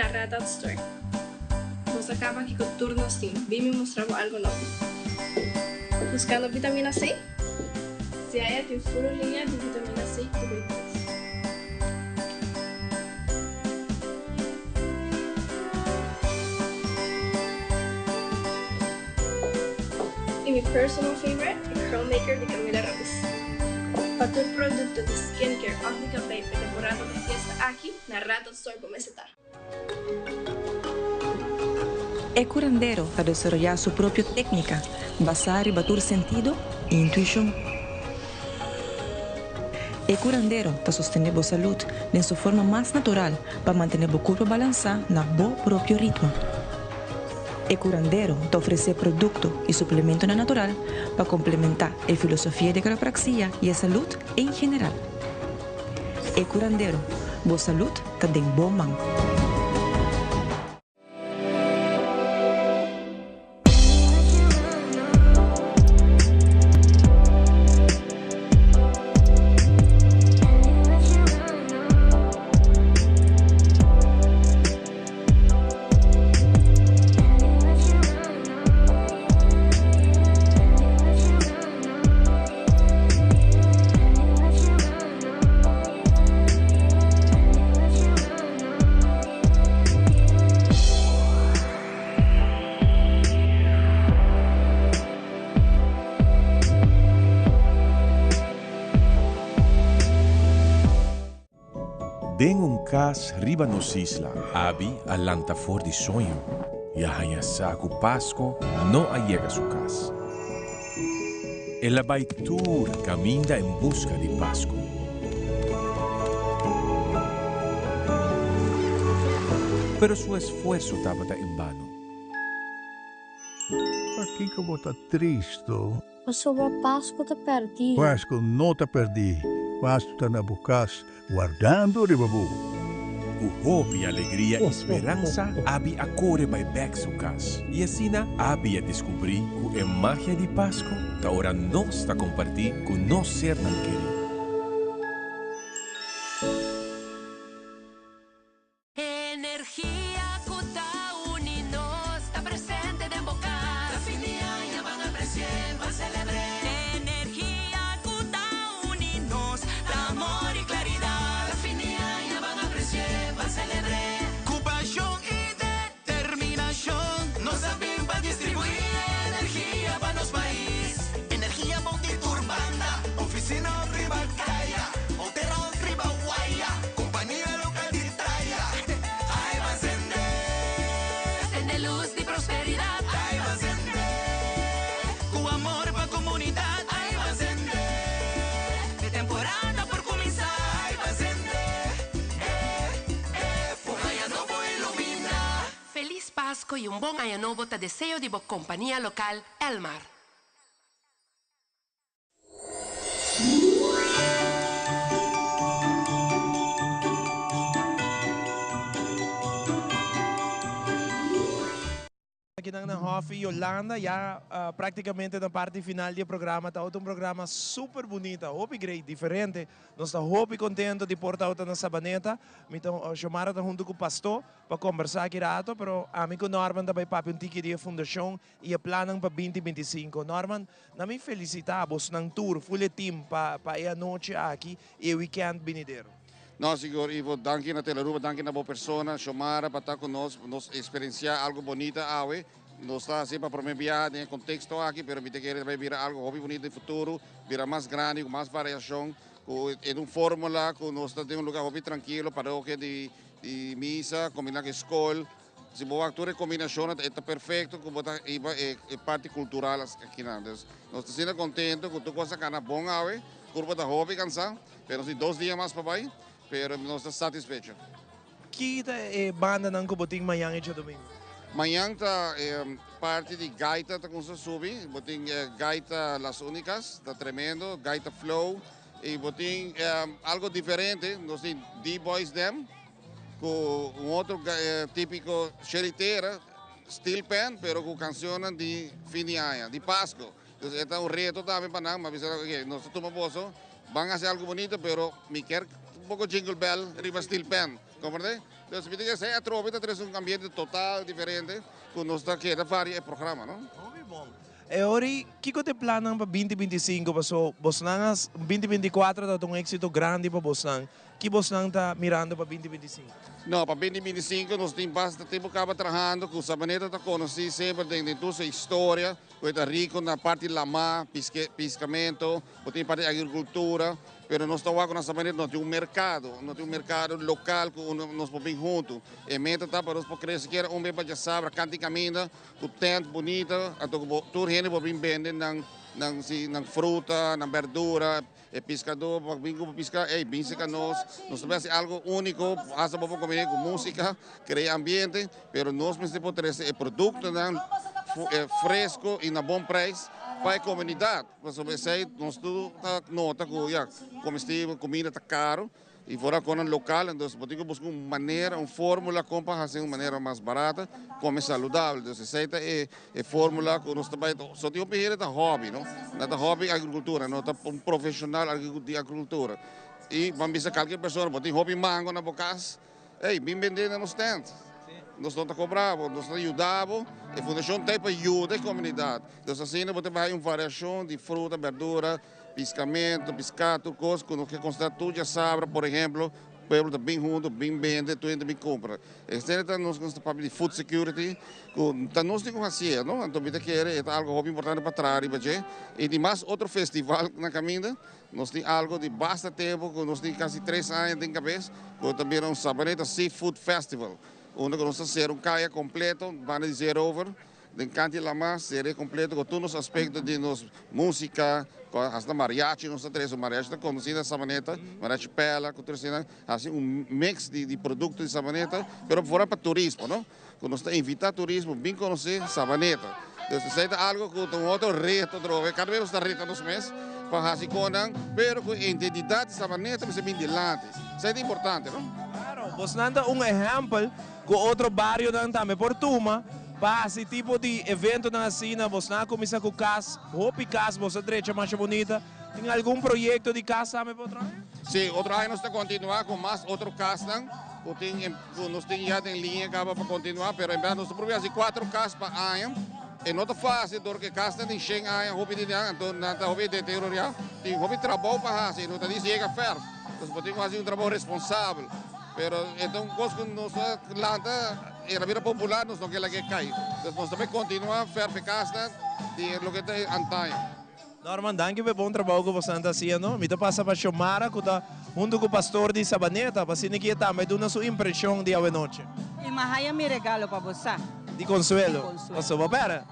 na Red Dot Store. Nos a caba aki cu tur nos tin. Bin mi mustra bo algo nobo. Buscando vitamina C? Si aya tin furo liña di vitamina C cu bay proef. Y mi personal favorite, e Curl Maker di Camila Rose. Pa tur producto di skincare of di cabey pa e temporada di fiesta aki, na Red Dot Store bo mester ta. E curandero ta desaroyá su propio técnica basá riba tur sentido i intuishon. E curandero ta sostené bo salud den su forma mas natural pa mantené bo curpa balansá na bo propio ritmo. E curandero ta ofresé producto i suplementonan natural pa complementá e filosofia di quiropraxia i e salud en general. E curandero, bo salud ta den bo man. Den un cas riba nos isla, Abi a lanta for di soño y a haña sa cu Pasco no a yega su cas. El a bai tur caminda en busca di Pasco. Pero su esfuerzo tabata en bano. Pakico bo ta tristo? Pasobra Pasco ta perdí. Pasco no ta perdí. Pasco ta na bo cas wardando riba bo. Ku hopi alegria i speransa, Abi a kore bai bèk su kas. I asina Abi a deskubrí ku e magia di Pasku ta ora nos ta kompartí ku nos sernan kerí. Energia cu ta uni nos ta presente den bo cas. Ta fin di aña, ban apreci'é, ban celebr'é. Energia cu ta uni nos ta amor y claridad. Ta fin di aña, ban apreci'é, ban celebr'é. Cu pasion y determinacion nos a bin pa distribuí energia pa nos pais. Energia bon di tur banda, oficina of riba caya, hotel of riba waya, compania local di taya. Ai ban sende. Sende luz di prosperidad. Ai ban sende. Cu amor pa comunidad. Ai ban sende. E temporada por cuminsa. Ai ban sende. Eh, eh, fu aña nobo ilumina. Feliz Pasco y un bon aña nobo ta deseo di bo compania local Elmar. Akinan na Hofi Yolanda ya practicamente na parti final di e programa ta ota un programa super bunita hopi great diferente nos ta hopi contento di por ta ota na Sabaneta mi ta Xiomara ta hunto cu Pasto pa combersa aki rato pero ami cu Norman ta bay papia un tiki di e fundacion y e plannan pa binti 25. Norman, na mi felicita bosnan tur, full e team pa pa e anochi aki y e weekend binidero. No, sigur Ivo, danki na Telearuba, danki na bo persona, Xiomara, pa ta cu nos, nos experiencia algo bonita awe. Nos ta haci pa prome biaha den e contexto aki, pero mi ta kere ta bay bira algo hopi bonito den futuro, bira mas grandi, cu mas variacion, cu e un formula cu nos ta den un lugar hopi trankilo, parokia di di misa combina cu e scol. Si bo wak tur e combinacionnan e ta perfecto cu bo ta hiba e parti cultural akinan. Dus nos ta asina contento cu tur cos a cana bon awe. Curpa ta hopi cansa, pero nos tin dos dia mas pa bay, pero nos ta satisfecho. Ki ta e bandanan cu bo tin mañan y djadomingo? Mañan ta e parti di gaita ta cuminsa subi. Bo tin gaita Las Unicas, ta tremendo, gaita Flow y bo tin algo diferente, nos tin D-Boys Dem. Cu un otro tipico sheritera, steel pan, pero cu cancionnan di fin di aña, di Pasco. Entonces e ta un reto tambe pa nan, m'a bisa nan, oke, nos ta tuma boso, ban haci algo bonito, pero mi kier un poco jingle bell riba steel pan, comprende? Entonces mi ta kere esei atrobe ta trese un ambiente total diferente ku nos ta keda varia e programa no. Hopi bon. E ora kiko ta e plannan pa binti 25 paso bosnan a binti 24 tabata un éxito grandi pa bosnan. Ki bosnan ta mirando pa binti 25? No, pa binti 25 nos tin basta tempu kaba trahando ku Sabaneta ta konosí semper den den tur su historia ku e ta riko na parti lamá, piske piskamento, bo tin parti agrikultura. Pero nos ta wak ku na Sabaneta no tin un merkado, no tin un merkado lokal ku unda nos por bin huntu. E meta ta pa nos por krese kier un be pa djasabra kanti kaminda ku tent bunita anto ku bo tur hende por bin bende nan nan si nan fruta, nan berdura, e piskadó por bin ku piska ey bin seka nos. Nos ta bin hasi algo úniko hasta bo por kombin'é ku músika, krea ambiente, pero nos mester por trese e produktonan fresko i na bon preis pa e komunidat. Pasobra esei nos tur ta nota ku ya komestibel, kumida ta karu i for konan lokal, entonces bo tin ku buska un manera, un fórmula kon pa hasi un manera mas barata, kome saludabel. Entonces esei ta e e fórmula ku nos ta bai, so tin hopi hende ta hòbi no, nan ta hòbi agrikultura, no ta un profeshonal di agrikultura. I bo a bisa kalke persona bo tin hopi mango na bo kas, Ey, bin bende na nos tent. Nos no ta cobra bo, nos ta yuda bo. E fundacion ta pa yuda e comunidad. Dus asina bo ta bay un variacion di fruta, berdura, piscamento, pisca, tur cos cu nos ke considera tur djasabra, por ehemplo, pueblo ta bin hunto, bin bende, tur hende bin cumpra. Esei ta nos ta papia di food security, cu ta nos tin cu hacié, no? Anto mi ta kere e ta algo hopi importante pa traha riba dje. Y di mas otro festival na caminda. Nos tin algo di basta tempo cu nos tin casi tres aña den cabes cu ta bira un Sabaneta Seafood Festival unda cu nos ta cera un caya completo banda di Zeerover den canti lama cera completo cu tur nos aspecto di nos musica hasta mariachi nos ta trece mariachi ta conoci na Sabaneta mariachi Pela cu tur esina haci un mix di producto di Sabaneta pero for pa turismo no cu nos ta invita turismo bin conoce Sabaneta. Dus esey ta algo cu ta un otro reto drobe. Cada vez nos ta reta nos mes pa haci conan, pero cu e identidad di Sabaneta mester bin dilanti. Esey ta importante, no? Claro, bosnan ta un ehempel cu otro barionan tambe por tuma pa haci tipo di eventonan asina. Bosnan a cuminsa cu cas, hopi cas bos a drecha masha bunita. Tin algun proyecto di cas tambe pa otro aña? Si, otro aña nos ta continua cu mas otro casnan cu tin. Ku nos tin ya den liña kaba pa kontinuá, pero en bèrdat nos ta probia hasi kuater kas pa aña. E no ta fásil dor ku e kasnan tin shen aña, hopi di nan, anto nan ta hopi deteriorá. Tin hopi trabou pa hasi, no ta disi yega fèrf. Entonces bo tin ku hasi un trabou responsabel. Pero e ta un kos ku nos a lanta, e ta bira popular, nos no ke laga e kai. Entonces nos ta bai kontinuá fèrf e kasnan di loke ta antaño. Norman, danki pa e bon trabou ku bosan ta hasiendo. Mi ta pasa pa Xiomara ku ta huntu ku pastor di Sabaneta pa asina ki e tambe duna su impreshon di awenochi. I mi a haya mi regalo pa bo sa. Di Consuelo. Paso bo pera.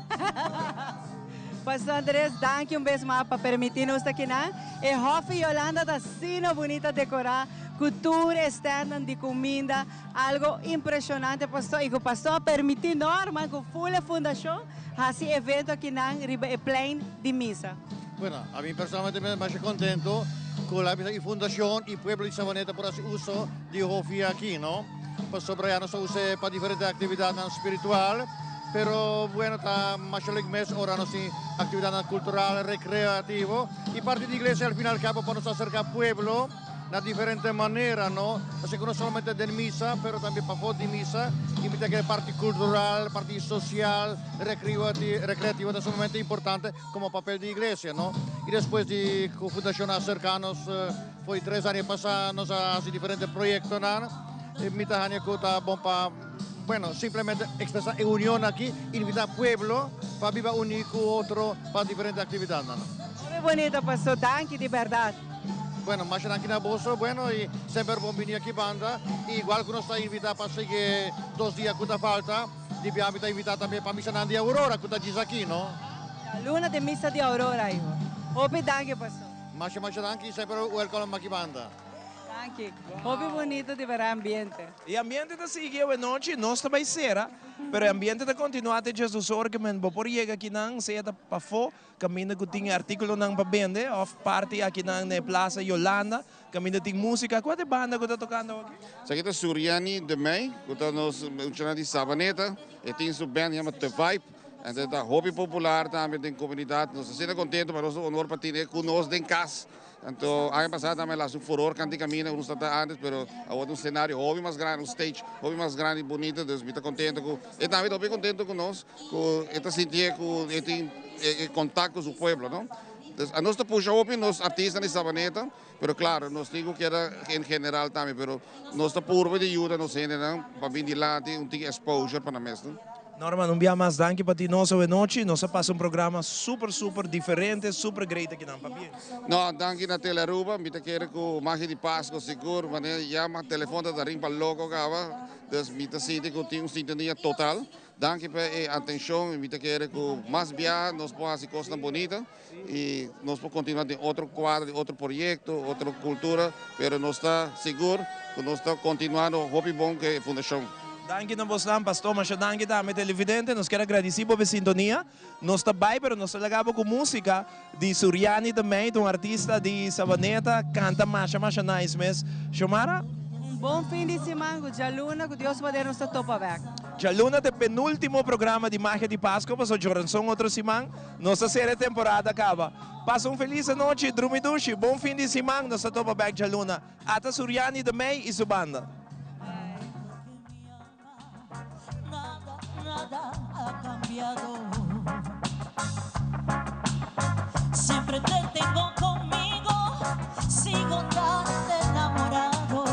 Pastor Andres, danki un bes mas pa permiti nos ta kinan. E Hofi Yolanda ta asina bunita decorá ku tur e standnan di kuminda. Algo impresionante pastor y cu pastor a permiti Norman cu full e fundacion haci evento akinan riba e plein di misa. Bueno, ami personalmente mi ta masha contento cu la misa y fundacion y pueblo di Savaneta por haci uso di hofi aki, no? Pasobra ya nos ta us'e pa diferente actividadnan spiritual, pero bueno ta masha leuk mes ora nos tin actividadnan cultural, recreativo y parti di iglesia al fin y al cabo pa nos acerca pueblo. Na diferente manera, no? Así ku no solamente den misa, pero tambe pafó di misa. I mi ta kere parti kultural, parti sosial, rekreativo ta sumamente importante komo papel di iglesia, no? I despues di ku fundashon a aserká nos fo'i tres aña pasá, nos a hasi diferente proyektonan. Mi ta haña ku ta bon pa, bueno, simplemente ekspresá e union aki, invitá pueblo pa biba uní ku otro pa diferente aktividatnan. Hopi bonito, pastor. Danki di bèrdat. Bueno, masha danki na boso. Bueno, y semper bon bini aki banda. Y igual cu nos ta invita pa sigui dos dia cu ta falta, di bia mi ta invita tambe pa misanan di Aurora cu ta djis aki, no? Ya, luna den misa di Aurora, hijo. Hopi danki, pastor. Masha, masha danki y semper welcome aki banda. Danki. Hopi bonito di bera ambiente. E ambiente ta sigui awenochi, nos ta bay cera, pero e ambiente ta continua te djesdos ora que men bo por yega akinan, sea ta pafó, Kaminda ku tin e artíkulonan pa bende òf parti akinan na e Plaza Yolanda, kaminda tin músika. Kua ta e banda ku ta tokando aki? Esaki ta Suriani de Mey, ku ta nos muchanan di Sabaneta. E tin su band yama The Vibe. Anto e ta hopi popular tambe den comunidad. Nos ta asina contento pa nos ta honor pa tine cu nos den cas. Anto aña pasa tambe el a haci un furor canti camina cu nos ta ta antes, pero awor ta un scenario hopi mas grandi, un stage hopi mas grandi y bunito. Dus mi ta contento cu e tambe ta hopi contento cu nos, cu e ta sintié cu e tin e contacto cu su pueblo, no. Dus anos ta pusha hopi nos artistanan di Sabaneta. Pero claro, nos tin cu keda en general tambe, pero nos ta purba di yuda nos hendenan pa bin dilanti un tin exposure pa nan mes, no? Norman, un bia mas danki pa ti nos awe nochi. Nos a pasa un programa super super diferente, super great akinan. Pabien. No, danki na Tele Aruba. Mi ta kere cu magia di Pasco sigur, manera yama, telefon ta ta ring pa loco caba. Dus mi ta sinti cu tin un sintonia total. Danki pa e atencion y mi ta kere cu mas bia nos por haci cosnan bonita. Y nos por continua den otro cuadro, den otro proyecto, otro cultura, pero nos ta sigur cu nos ta continuando hopi bon cu e fundacion. Danki na bosnan, Pastor. Masha danki tambe, televidente. Nos kier a gradici bo p'e sintonia. Nos ta bay, pero nos ta laga bo cu musica di Suriani de Meid, un artista di Sabaneta, canta masha masha nice mes. Xiomara? Un bon fin di siman cu djaluna cu Dios poder nos ta topa bek. Djaluna ta e penultimo programa di Magia di Pasco, pasobra djoranson otro siman. Nos ta sera e temporada caba. Pasa un feliz anochi, drumi dushi, bon fin di siman, nos ta topa bek djaluna. Ata Suriani de Mey y su banda. Siempre te tengo conmigo, sigo tan enamorado.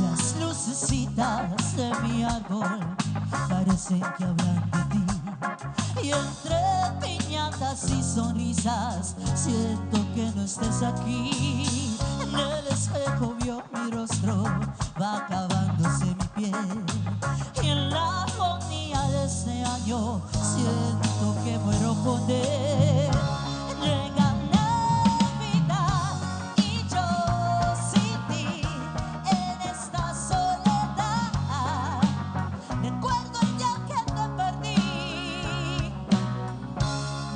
Las lucecitas de mi árbol parecen que hablan de ti. Y entre piñatas y sonrisas siento que no estés aquí. En el espejo vio mi rostro, va acabándose mi piel. Y en la agonía de este año siento que muero con él. Llega Navidad y yo sin ti en esta soledad. Recuerdo el día que te perdí.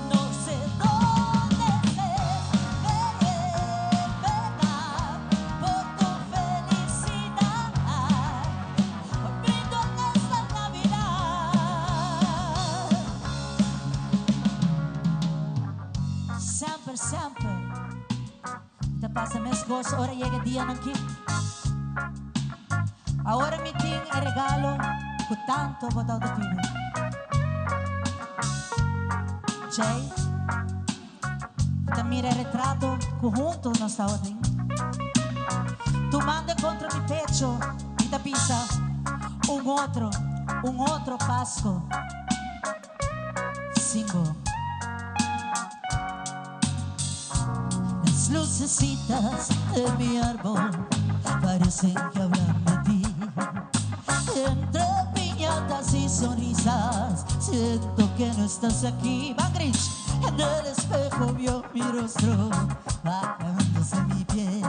No sé dónde estés, pero es verdad por tu felicidad. Hoy brindo en esta Navidad. Semper, semper ta pasa mescos ora yega dianan aki. Awor mi tin e regalo cu tanto bo tawata pidi. Jay, bo ta mira e retrato cu hunto nos tawatin. Tumando e contra mi pecho, mi ta bisa, Un otro, un otro Pasco sin bo. Las lucecitas de mi árbol parecen que hablan de ti. Entre piñatas y sonrisas siento que no estás aquí. Mangrich, en el espejo vio mi rostro bajándose mi piel.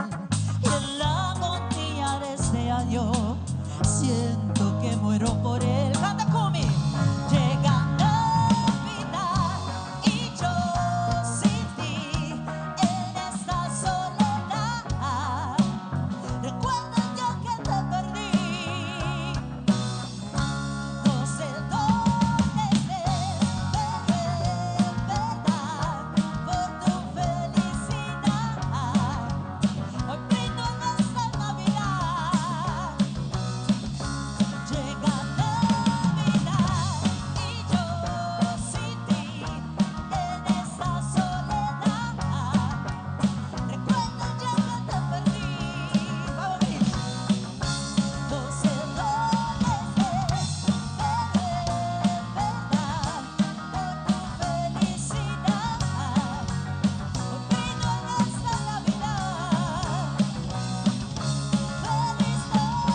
Y en la agonía de este año siento que muero por él. Canta conmigo. Llega Navidad y yo sin ti en esta soledad. Recuerda el día que te perdí. No sé dónde estés, pero es verdad por tu felicidad. Hoy brindo en esta Navidad. Llega Navidad y yo sin ti en esta soledad. Recuerda el día que te perdí. Vamos, Rich. No sé dónde estés, pero es verdad por tu felicidad. Hoy brindo en esta Navidad. Feliz Navidad.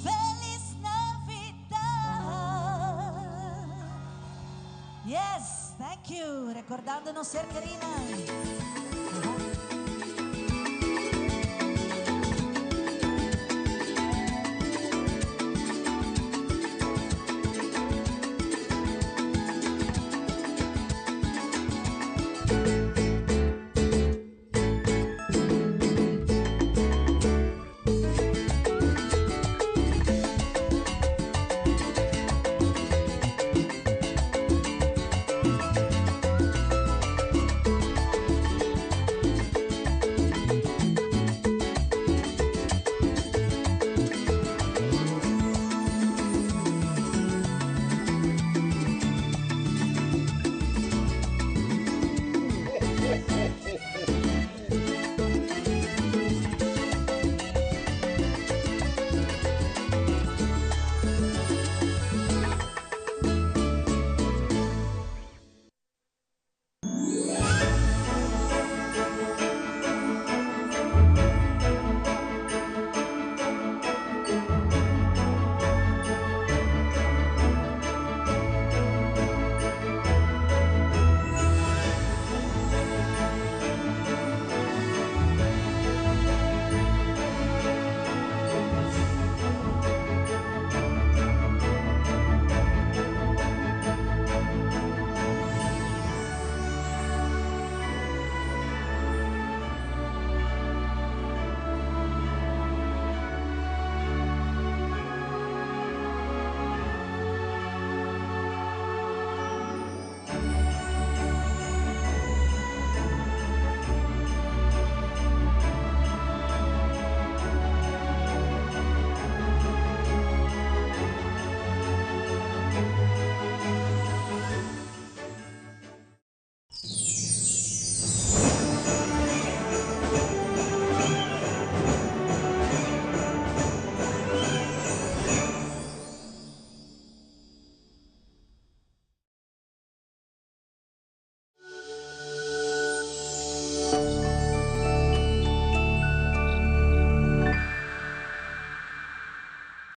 Feliz Navidad. Yes, thank you. Recordando nos ser kerinan.